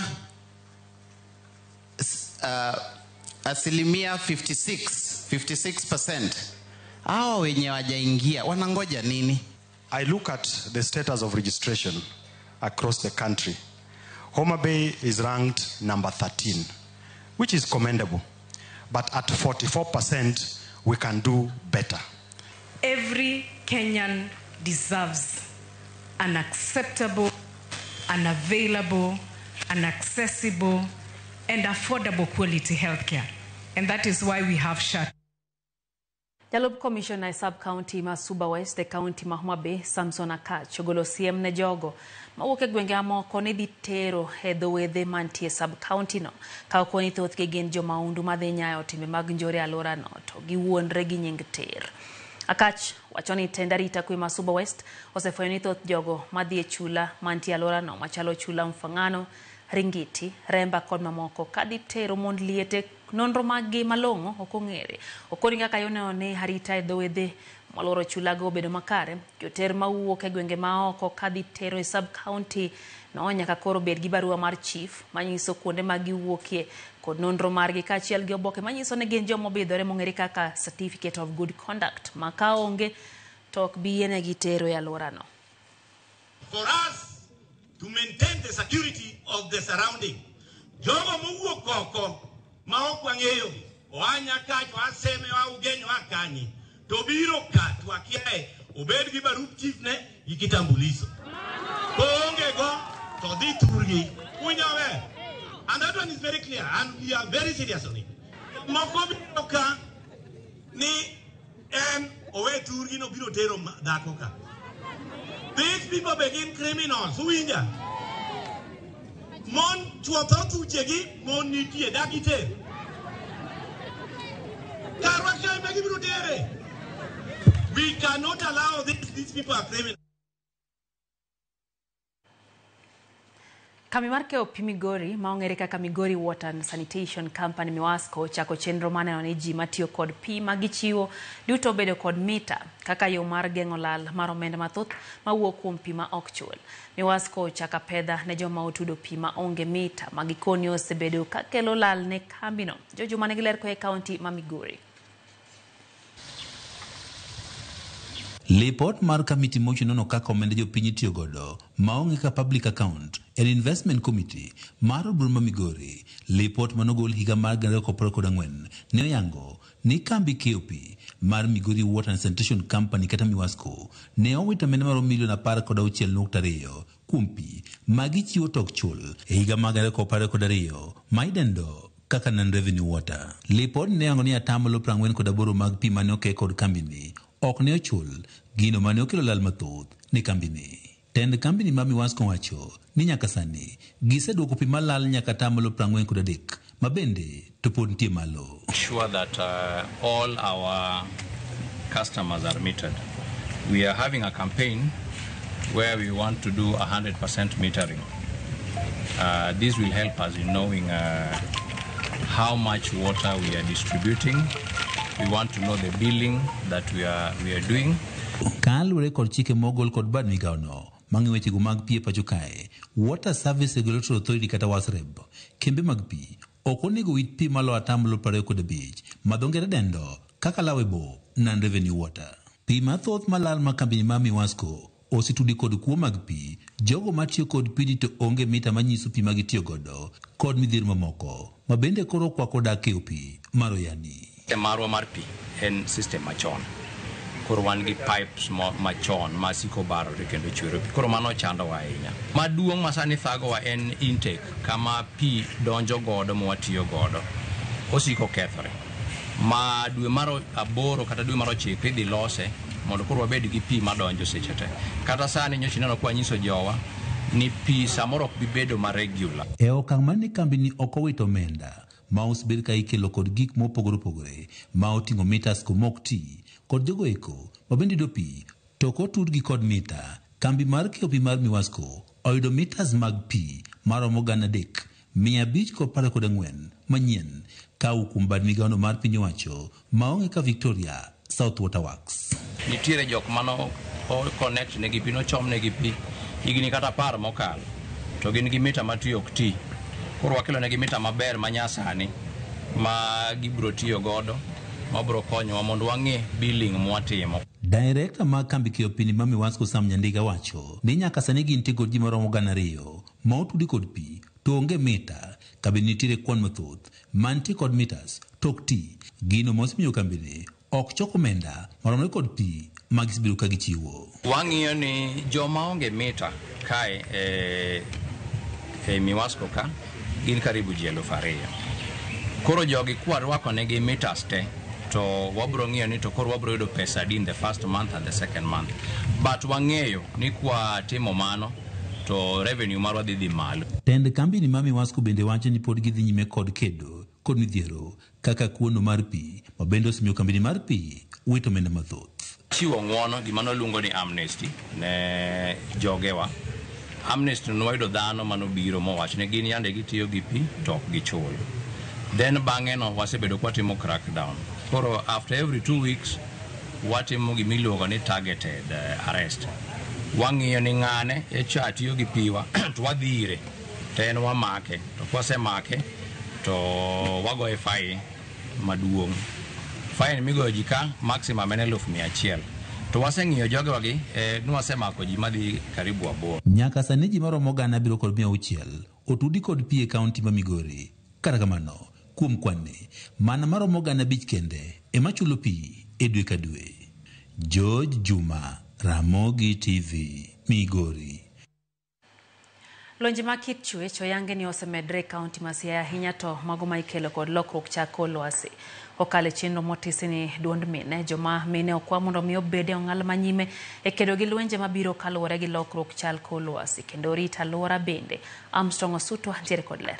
56% hawa wenye wajaingia wanangoja nini? I look at the status of registration across the country. Homa Bay is ranked number 13, which is commendable. But at 44%, we can do better. Every Kenyan deserves an acceptable, an available, an accessible, and affordable quality healthcare. And that is why we have SHA. Jalup Commissioner e sub-county ma Suba West e county ma Homa Bay Samson Akach ogolo siem ne jogo mawuok e gwenge mamoko ni dhi tero e dho wedhe mantie sub-county no ka okoni thothgi gin jomaundu madhi nyayo timbe mag njore e alworano to giwuondre gi nying ter. Akach wacho ni tend arita kwe ma Suba West osefwenyo ni thoth jogo madhi e chula mantie e alworano machalo chula Mfangano, Ringiti, Remba kod mamoko kadhi tero mond liete nonro maggi malong'o ok ong'ere. Okoni kaka yoneno ni arita e dho wedhe moluoro chulago obedo makare, joter mawuok e gwenge maoko kadhi tero e sub-county no nyaka koro bed gi barua mar chief manyiso kuonde ma giwuokie kod nonro margi kaachiel gi oboke manyiso ni gin joma obidhore mong'ere kaka certificate of good conduct ma ka onge to ok bi yienegi tero e alworano. For us to maintain the security of the surrounding, jogo mowuok oko ma ok wang'eyo oa Nyakach, oa Seme, oa Ugenya, oa Kanye, to biro ka to wakiaye obed gi barup chief ne gi kitambulisho. Koonge go to dhi thurgi. Winjo? And that one is very clear and we are very serious on it. Moko biro ka ni en owe thurgi no biro tero dhako ka. These people begin criminals. Uwinja? Mon chuo tho thuchegi, mon nitie, dak iter. Karwa kae be gibiro tere. We cannot allow this. These people are criminals. Kambi mar keyo pi Migori ma ong'ere kaka Migori Water and Sanitation Company Miwasco ochako chenro mar neno ni ji matiyo kod pi ma gichiwo duto obedo kod mita kaka yo mar geng'o lal mar omenda mathoth mawuok kuom pi ma ok chul. Miwasco ochako apedha ne joma otudo pi ma onge mita ma gikoni osebedo ka kelo lal ne kambino. Jojo manigi ler koa e kaunti ma Migori. Lipot mar kamiti mochung' nono kaka omenda jopiny itiyo godo maong'e ka Public Account and Investment Committee mar od bura ma Migori. Lipot manogol higa mar 2024 ne oyango ni kambi keyo pi mar Migori Water and Sanitation Company kata Miwasco ne owito omenda maromo milion 16.2 kuom pi ma gichiwo tok chul e higa mar 2022 ma idendo kaka non-revenue water. Lipod ne oyango ni atamalo 48 mag pi mane oke kod kambini ok ne ochul, gino mane okelo lal mathoth ne kambini. Tend kambini ma Miwasco wacho ni nyaka sani giseduoko pi malal nyaka atamalo 43 ma bende to pod nitie malo. Sure that all our customers are metered. We are having a campaign where we want to do 100% metering. This will help us in knowing how much water we are distributing. We want to know the billing that we are doing. Kaluwore kod chike mogol kod bad migawono mang'iyo wechego mag pi e pacho kae, Water Service Regulatory Authority kata WASREB, kembe mag pi ok onego wit pi malo atamalo 25 ma dho ngere dendo kaka allowable non-revenue water. Pi mathoth malal ma kambini ma Miwasco osetudi kod kuo mag pi, jogo matiyo kod pini to onge mita manyiso pi ma gitiyo godo kod midhiero mamoko ma bende koro okwako dak keyo pi mar Oyani. System marwa mar pi en system machon. Koro wan gi pipes machon ma siko barore kendo chwero pi. Koro mano chandowa ahinya. Maduong' ma sani thagowa en intake, kama pi donjo godo ma watiyo godo. Osiko kethore. Ma dwe mar 8 kata dwe mar 9 idhi lose mondo koro wabed gi pi madonjo seche te. Kata sani nyocha ineno kwa nyiso jowa ni pi samoro ok bi bedo ma regular. E okang' mane kambini ok owito omenda ma osebed ka ikelo kod gik mopogore opogore ma oting'o mitas ko mok ti kod jogo eko ma bende yudo pi to ok otudgi kod mita. Kambi mar keyo pi mar Miwasco oyudo mitas mag pi maromo 3,524 manyien kawuok kuom bad migawono mar piny owacho maong'e ka Victoria South Water Works. Nitiere jok mano connect negi pi, nochom negi pi higni kata 10 mokalo to gin gi mita matiyo ok ti. Koro wakelo negi mita maber ma nyasani ma gibiro tiyo godo mabiro konyowa mondo wang'e billing mwatimo. Director mar kambi keyo pi ma Miwasco Sam Nyandiga wacho ni nyaka sani gintie kod ji maromo 2,000 ma otudi kod pi to onge mita, ka bende nitiere kwan mathoth mantie kod mitas to ok ti, gino mosemiyo kambini ok chok omenda maromre kod pi ma gisebedo ka gichiwo. Wang'iyo ni joma onge mita kae e Miwasco ka gin karibu ji 2,000. Koro jogi kwarwako negi mitas te to wabro ng'iyo ni to koro wabro yudo pesa adi in the first month and the second month. But wang'eyo ni kwa timo mano to revenue marwa dhi malo. Tend kambini ma Miwasco bende wacho ni pod gidhi nyime kod kedo kod midhiero kaka kuono mar pi ma bende osemiyo kambini mar pi wito omenda mathoth. Chiwo ng'uono gima noluongo ni amnesty ne jogewa. Amnesty nwayudo dhano manobiro mowacho ni gin yande gitiyo gi pi to ok gichul. Then bang'e no wasebedo kwatimo crackdown. Koro after every 2 weeks watimo gimiluongo ni targeted arrest. Wang'iyo ni ng'ane echa tiyo gi piwa to wadhi ire to en wamake, to kwasemake to wagoye fine maduong'. Fine migoyo ji ka maximum en 100,000. To waseng'iyo jogewa gi nwasemako ji madhi karibu 8. Nyaka sani ji maromo 7,600 otudi kod pi e kaunti ma Migori. Kata kamano, kuom kwan-ni, mana maromo 5,000 kende ema chulo pi e dwe ka dwe. George Juma, Ramogi TV, Migori. Lwenje mag kit chwech oyange ni osemedre e kaunti ma Siaya ahinya to mago ma ikelo kod lokruok chako lwasi. Kokalo e chenro motisi ni duond mine, joma mine okwa mondo mi obed e ong'ala manyime e kedo gi lwenje mabiro kaluwore gi lokruok chal kor lwasi kendo rit alwora bende. Armstrong Osutwa ntiere kod ler.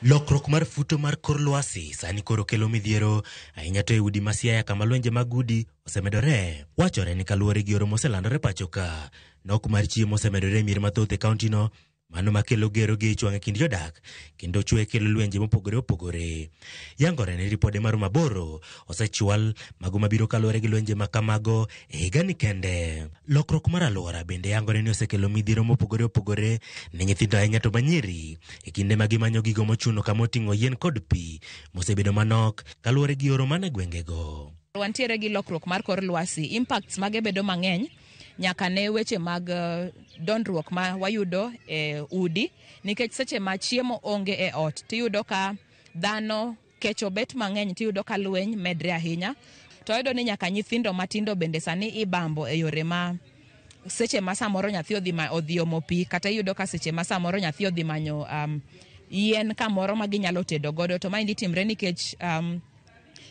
Lokruok mar futo mar kor lwasi sani koro kelo midhiero ahinya to e udi ma Siaya kama lwenje mag udi osemedore. Wachore ni kaluwore gi oro moselandore pacho ka, nok mar chiemo osemedore e mier mathoth e kaunti no, mano makelo gero gi ich wang' e kind jodak kendo chwe kelo lwenje mopogore opogore. Yangore ni ripode maromo 8 osechwal mago mabiro kaluwore gi lwenje ma kamago e higani kende. Lokruok mar alwora bende yangore ni osekelo midhiero mopogore opogore ne nyithindo ahinya to manyiri e kinde ma gimanyo gigo mochuno kama oting'o yien kod pi mosebedo manok kaluwore gi oro man e gwengego. Wantiere gi lokruok mar kor lwasi, impacts mage bedo mang'eny nyaka ne weche mag dondruok ma wayudo e udi, nikech seche ma chiemo onge e ot tiyudo ka dhano kech obet mang'eny, tiyudo ka lweny medre ahinya. To wayudo ni nyaka nyithindo matindo bende sani ibambo e yore ma seche ma samoro nyathi odhi omo pi, kata iyudo ka seche ma samoro nyathi odhi manyo yien kamoro ma ginyalo tedo godo. To maendi timre nikech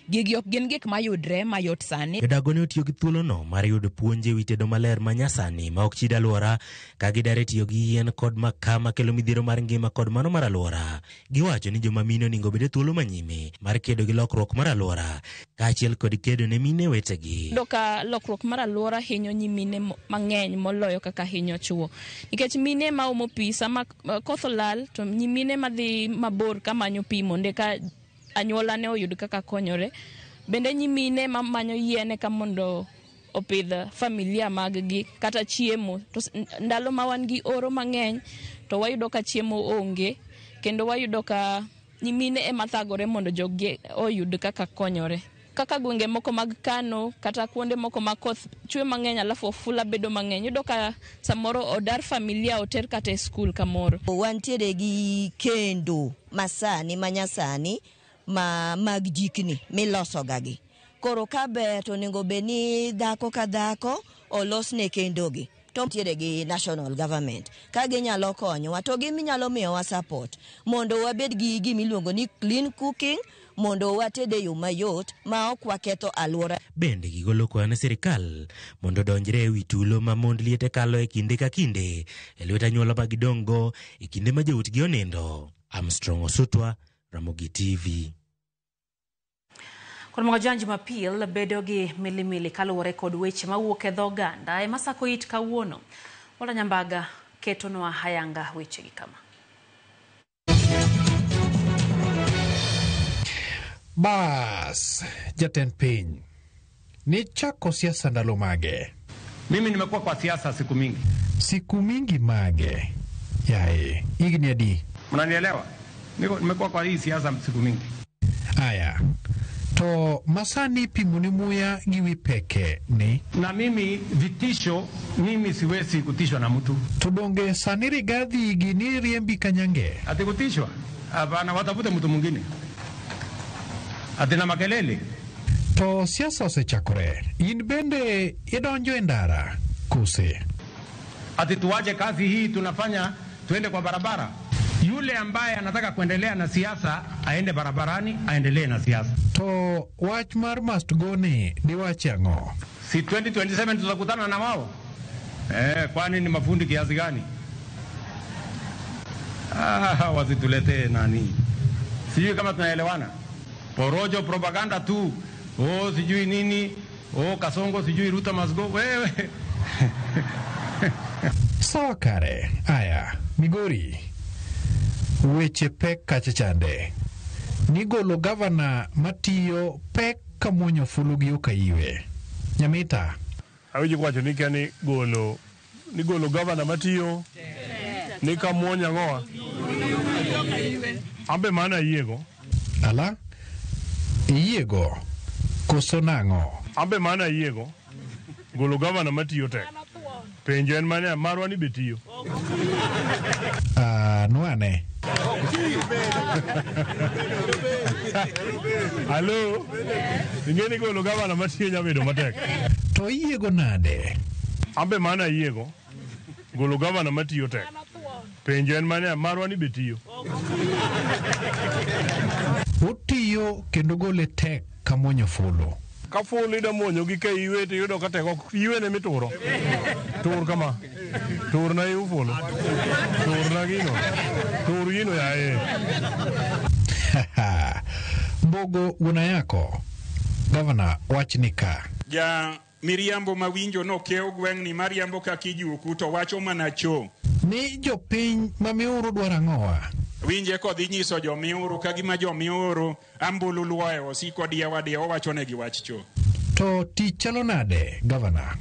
gigi ok gin gik mayudre mayot sani. Jodago ne otiyo gi thuolono mar yudo puonj e wi tedo maler ma nyasani ma ok chid alwora, ka gidare tiyo gi yien kod makaa makelo midhiero mar ngima kod mano mar alwora. Giwacho ni joma mine onego obed e thuolo manyime mar kedo gi lokruok mar alwora kaachiel kod kedo ne mine wetegi. Iyudo ka lokruok mar alwora hinyo nyimine mang'eny moloyo kaka hinyo chuo, nikech mine ma omo pi sama koth olal to nyimine madhi mabor kamanyo pi mondo eka anyuola ne oyud kaka konyore. Bende nyimine mamanyo yien eka mondo opidh familia mag gi kata chiemo. To ndalo ma wan gi oro mang'eny to wayudo ka chiemo onge, kendo wayudo ka nyimine ema thagore mondo joggi oyud kaka konyore. Kaka gwenge moko mag Kano kata kuonde moko ma koth chwe mang'eny alafu ofula bedo mang'eny, iyudo ka samoro odar familia oter kata e skul kamoro. Wantiere gi kendo masani manyasani ma mag jikni milosoga gi. Koro ka ber to onego bed ni dhako ka dhako olosne kendogi. To nitiere gi national government ka ginyalo konyowa to ginyalo miyowa support mondo wabed gi gimiluongo ni clean cooking, mondo wated e yo mayot ma ok waketho alwora. Bende gigolo kwayo ne sirikal mondo odonjre e wi tulo ma mond liete kalo e kinde ka kinde e lwet anyuola ma gidong'go e kinde ma joutgi onindo. Armstrong Osutwa, Ramogi TV. Kod mga Jumapil bedo gi milimili kaluwore kod weche mawuok e dho oganda ema sako it kawuono. Walter Nyambaga ketonwa hayanga wechegi kama. Bas, jatend piny, nichako siasa ndalo mage? Mimi nimekuwa kwa siasa siku mingi. Siku mingi mage? Yae, higni adi? Mnanielewa? Nimekuwa kwa hii siasa siku mingi. Aya, to masani pimo ni muya gi wi peke ni? Na mimi vitisho, mimi siwezi kutishwa na mtu. To donge sani Rigathi gini riembi kanyange? Ati kutishwa? Hapana, watafute mtu mwingine. Ati na makelele. To siasa osechakore, in bende idonjo e ndara kose? Ati tuache kazi hii tunafanya tuende kwa barabara. Yule ambaye anataka kuendelea na siasa aende barabarani, aendelee na siasa. To wach mar must go ni diwachi ang'o? Si 2027 tutakutana na wao? Kwani ni mafundi kiasi gani? Wasituletee nani. Sijui kama tunaelewana. Porojo propaganda tu. Oh, sijui nini. Oh, Kasongo sijui Ruto must go. Wewe. Sawa kare. Aya, Migori. Weche pek kacha chande. Nigolo gavana matiyo pek kamuonyo fulu gi okaiwe. Nyamita. Awinjo kwacho ni kia ni golo gavana matiyo ni kamuonyo ang'owa. Ambe mana ayiego. Ala? Iyiego? Koso nang'o? Ambe mana ayiego. Golo gavana matiyo tek. Penjo en mane marwa ni be tiyo. Nwane. Alo? Ing'e ni golo gavana matiyo nyalo bedo matek. To iyiego nade? Ambe mana ayiego. Golo gavana matiyo tek. Penjo en mane marwa ni be tiyo. Otiyo kendo gole tek kamuonyo fulu. Ka fulu ida muonyo gi ka iwe to iyudo ka tek ok iwe ne mituro. Tur kama. Tur na iu fulu. Tur na gino. Tur gino yaye. Mbogo wuona yako. Gavana wach ni ka. Ja miriambo mawinjo nokiew gweng'ni mariambo kaka ijuku to wacho mana cho. Ni jopiny ma Miuru dwaro ang'owa? Winje kodhi nyiso jomiuru ka gima jomiuru ambulu luoyo osiko diewa diewa wachonegi wach cho. To tich chalo nade, gavana?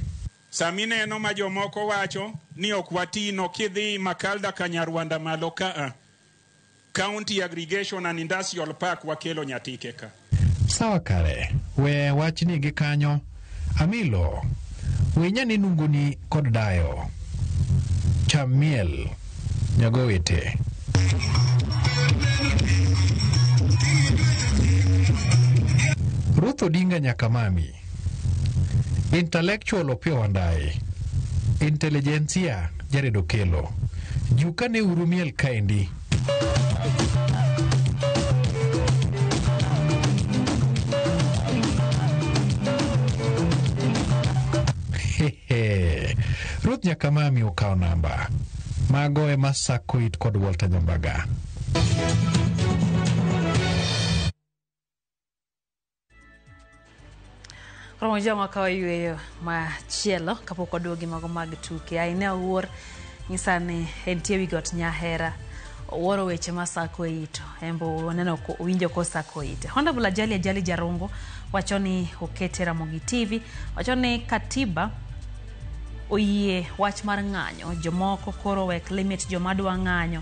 Sami neno ma jomoko wacho ni ok watino kidhi Makalda Kanyarwanda malo kaa. County Aggregation and Industrial Park wakelo Nyatike ka. Sawa kare, we wachni gi kanyo. Amilo, winya ni nunguni kod dayo. Cham miel, nyagowete. Ruth Odinga Nyakamami, Intellectual Opiyo Wandayi, Intelligentsia Jared Okello. Juka ne uru miel kaendi. Hehe. Ruth Nyakamami okawo namba. Mago ema sako it kod Walter Nyambaga. Koro joma kawo yueyo machielo kapok waduogi mago mag tuke. Aine Awuor nyisa ni entie wi got Nyahera. Owuoro weche masako e ito. Embo oneno owinjo kosako ite. Honorable Ajali Ajali Jarongo wacho ni okete Ramogi TV. Wacho ni katiba oyie wach mar ng'anyo. Jomoko koro wek limit joma dwa ng'anyo.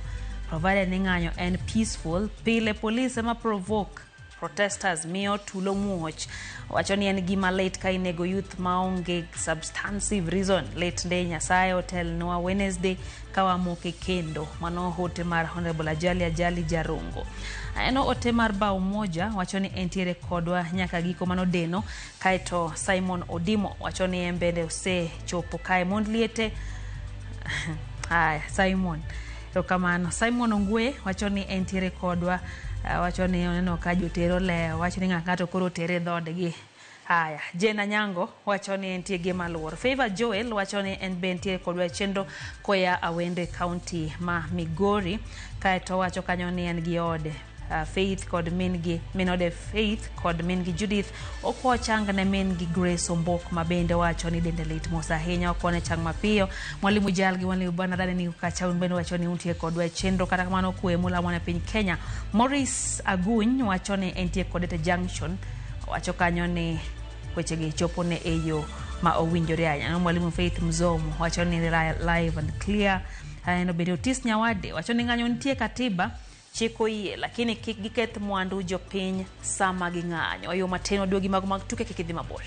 Provided ni ng'anyo en peaceful. Pile police ema provoke protesters miyo tulo muoch. Wacho ni en gima lit ka inego youth maonge substantive reason. Lit nde Nyasaye otelnwa Wednesday ka wamoke kendo. Mano ote mar Honorable Ajali Ajali Jarongo. Aneno ote mar Bao Moja wacho ni entiere kodwa nyaka giko mano deno. Kaeto Simon Odimo wacho ni en bende osechopo kae mond liete. Haya, Simon. Erokamano. Simon Ongwe wacho ni entiere kodwa. Wacho ni oneno ka jotero lewo, wacho ni ng'ato koro tere dhoodgi. Haya, Jane Anyango wacho ni entie gi maluor. Favor Joel wacho ni en be entie kodwa e chenro koya Awende County ma Migori. Kaeto wacho kanyo ni en gi ode Faith kod min-gi, min ode Faith kod min-gi Judith. Okwa chang ne min-gi Grace Ombok ma bende wacho ni dende lit mos ahinya, okwane chang mapiyo. Mwalimu Jal gi Mwalimu Bwana dhani ni kacha un bende wacho ni untie kodwa e chenro, kata kamano kwe mulamo ne piny Kenya. Maurice Aguny wacho ni entie kode te Junction, wacho kanyo ni wechegi chopo ne e yo ma owinjore ahinya. Mwalimu Faith Mzomo wacho ni live and clear. Aneno bende Otis Nyawade wacho ni ng'anyo nitie katiba chik oyie, lakini kik giketh mwandu jopiny sama ging'anyo. Yo matin waduogi mago mag tuke, kik idhi mabor.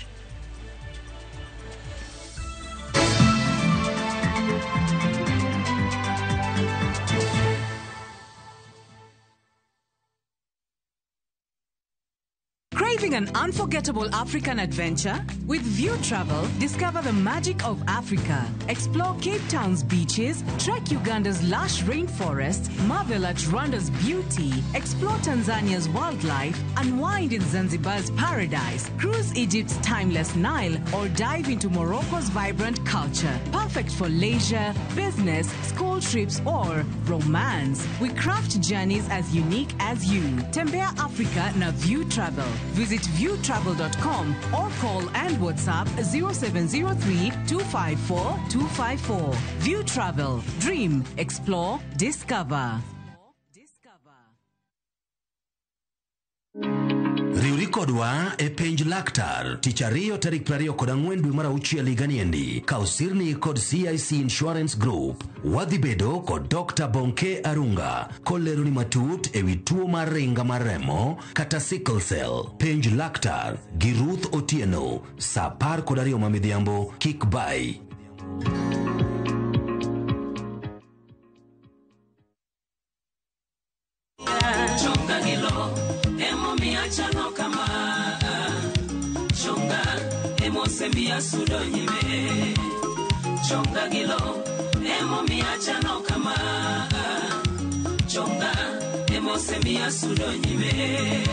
Craving an unforgettable African adventure? With View Travel, discover the magic of Africa. Explore Cape Town's beaches, trek Uganda's lush rainforests, marvel at Rwanda's beauty, explore Tanzania's wildlife, unwind in Zanzibar's paradise, cruise Egypt's timeless Nile, or dive into Morocco's vibrant culture. Perfect for leisure, business, school trips, or romance. We craft journeys as unique as you. Tembea Africa na View Travel. Visit viewtravel.com or call and WhatsApp 0703 254 254. View Travel. Dream, explore, discover. Riwri kodwa e penj laktar tich ariyo tarik 24 dwe mar auchiel higani endi kaw sirni kod CIC Insurance Group. Wadhi bedo kod Dr. Bonke Arunga koleroni matut ewi tuo mar ringa mar remo kata sickle cell. Penj laktar gi Ruth Otieno saa 12 ma midhiambo kik bai. Chonga gi lo emomiyo achano kama, chonga emosemiyo asudo nyime. Chonga gi lo emomiyo achano kama, chonga emosemiyo asudo nyime.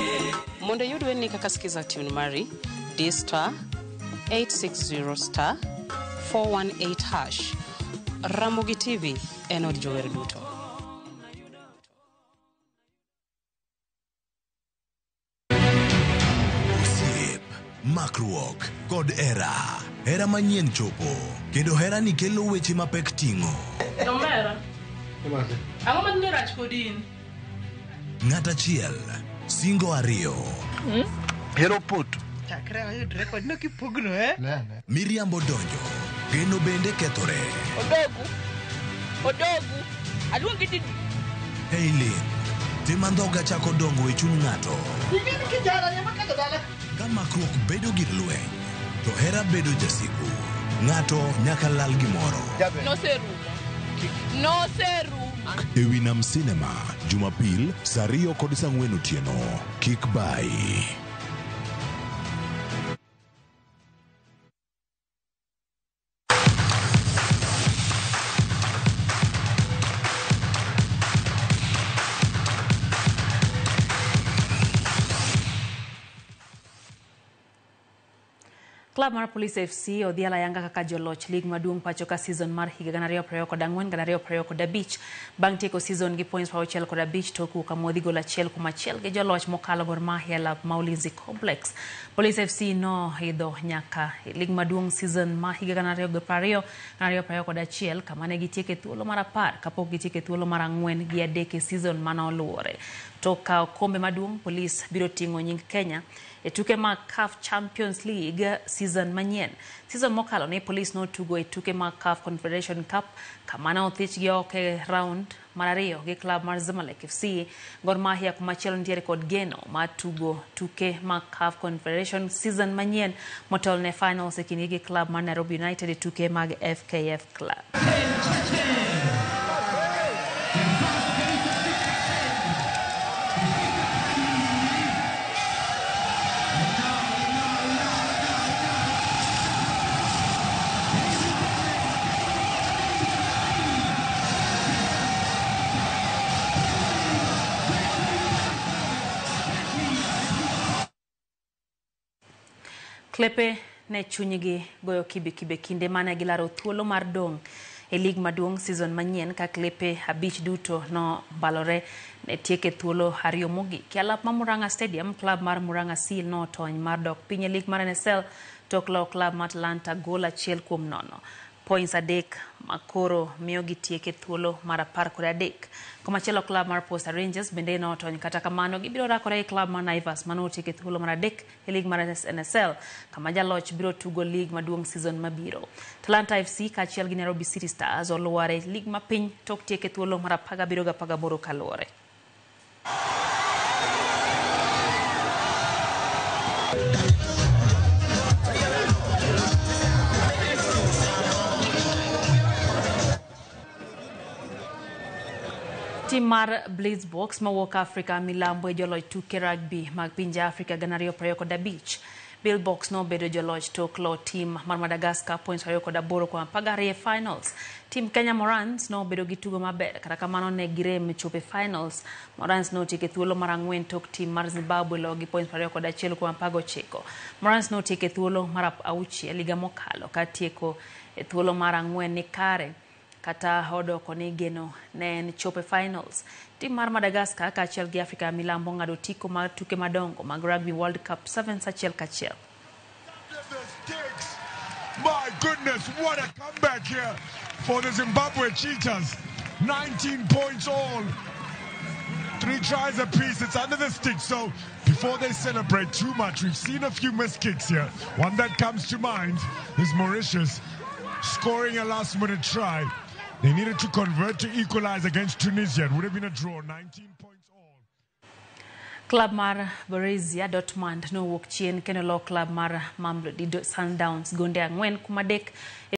Mondo iyud wendni kaka Skiza tune mari, di star 860 star 418 hash. Ramogi TV en od jower duto. Osiep, makruok kod hera. Hera manyien chopo kendo herani kelo weche mapek ting'o. Omera. Ang'o ma rach kodi in? Ng'at achiel, singo ariyo. Hero poto. Chakre wayud record no kipugno, eh? Miriambo donjo, geno bende kethore. Odogu. Odogu. Aluongi didi. Eileen, tim andhoga chako dongo e chuny ng'ato. Ing'eni kijana ni ema kata Ka makruok bedo gir lweny, to hera bedo jasigu. Ng'ato nyaka lal gimoro. Noserumo. Noserumo. E wi Nam Cinema, Jumapil, saa 2 kod saa 4 otieno. Kik bai. Club mar Police FC odhialo ayanga kaka joloch lig maduong' pacho ka season mar higa 2024-2025 bang' tieko season gi points 65 tok wuok amodhi gol 1-1 gi joloch mokalo Gor Mahia lap ma Ulinzi Complex. Police FC no idho nyaka lig maduong' season ma higa 2020-2021 kama ne gitieke thuolo mar 10 kapok gitieke thuolo mar 4 gi 3 e season mane oluwore. Tok kawo kombe maduong', Police biro ting'o nying Kenya e tuke mag CAF Champions League season manyien. Season mokalo ne Police notugo e tuke mag CAF Confederation Cup kama ne othichgi oko e round mar 2 gi club mar Zamalek FC. Gor Mahia kumachielo nitiere kod geno mar tugo tuke mag CAF Confederation season manyien motelo ne finals e kindgi gi club mar Nairobi United e tuke mag FKF Club. Klepe ne chunygi goyo kibe kinde mane gilaro thuolo mar dong' e lig maduong' season manyien ka klepe 5 duto no balore ne tieke thuolo 2 mogik. E alap ma Murang'a Stadium, club mar Murang'a Seal notony mar dok piny e lig mar NSL tok loyo club mar Atlanta gol 1-0. Points 3 makoro miyo gitieke thuolo mar 13. Komachielo club mar Posta Rangers bende notony, kata kamano gibiro rakore gi club mar Naivas mane otieke thuolo mar 3 e lig mar NSL kama jaloch biro tugo lig maduong' season mabiro. Talanta FC kaachiel gi Nairobi City Stars oluware e lig mapiny tok tieke thuolo mar 17 gi 18 kaluwore. Tim mar Blitzboks mawuok Afrika milambo e joloch tuke rugby mag pinje Afrika 2025. Blitzboks nobedo joloch tok loyo tim mar Madagascar points 28 kuom 12 e finals. Tim Kenya Morans nobedo gi tugo maber, kata kamano ne girem chopo e finals. Morans notieko e thuolo mar 4 tok tim mar Zimbabwe loyo gi points 21 kuom 19. Morans notieko e thuolo mar 6 higa mokalo ka tieko e thuolo mar 4 ni kare kata odoko ni geno ne en chopo e finals. Tim mar Madagascar kaachiel gi Afrika milambo ng'ado otiko mar tuke madongo mag Rugby World Cup 7 achiel kachiel. My goodness, what a comeback here for the Zimbabwe Cheetahs. 19 points all. 3 tries apiece. It's under the stick, so before they celebrate too much, we've seen a few missed kicks here. One that comes to mind is Mauritius scoring a last-minute try. They needed to convert to equalize against Tunisia. It would have been a draw, 19 points all. Club mar Borussia Dortmund nowuok chien kendo lo club mar Mamelodi Sundowns gonde 4-3.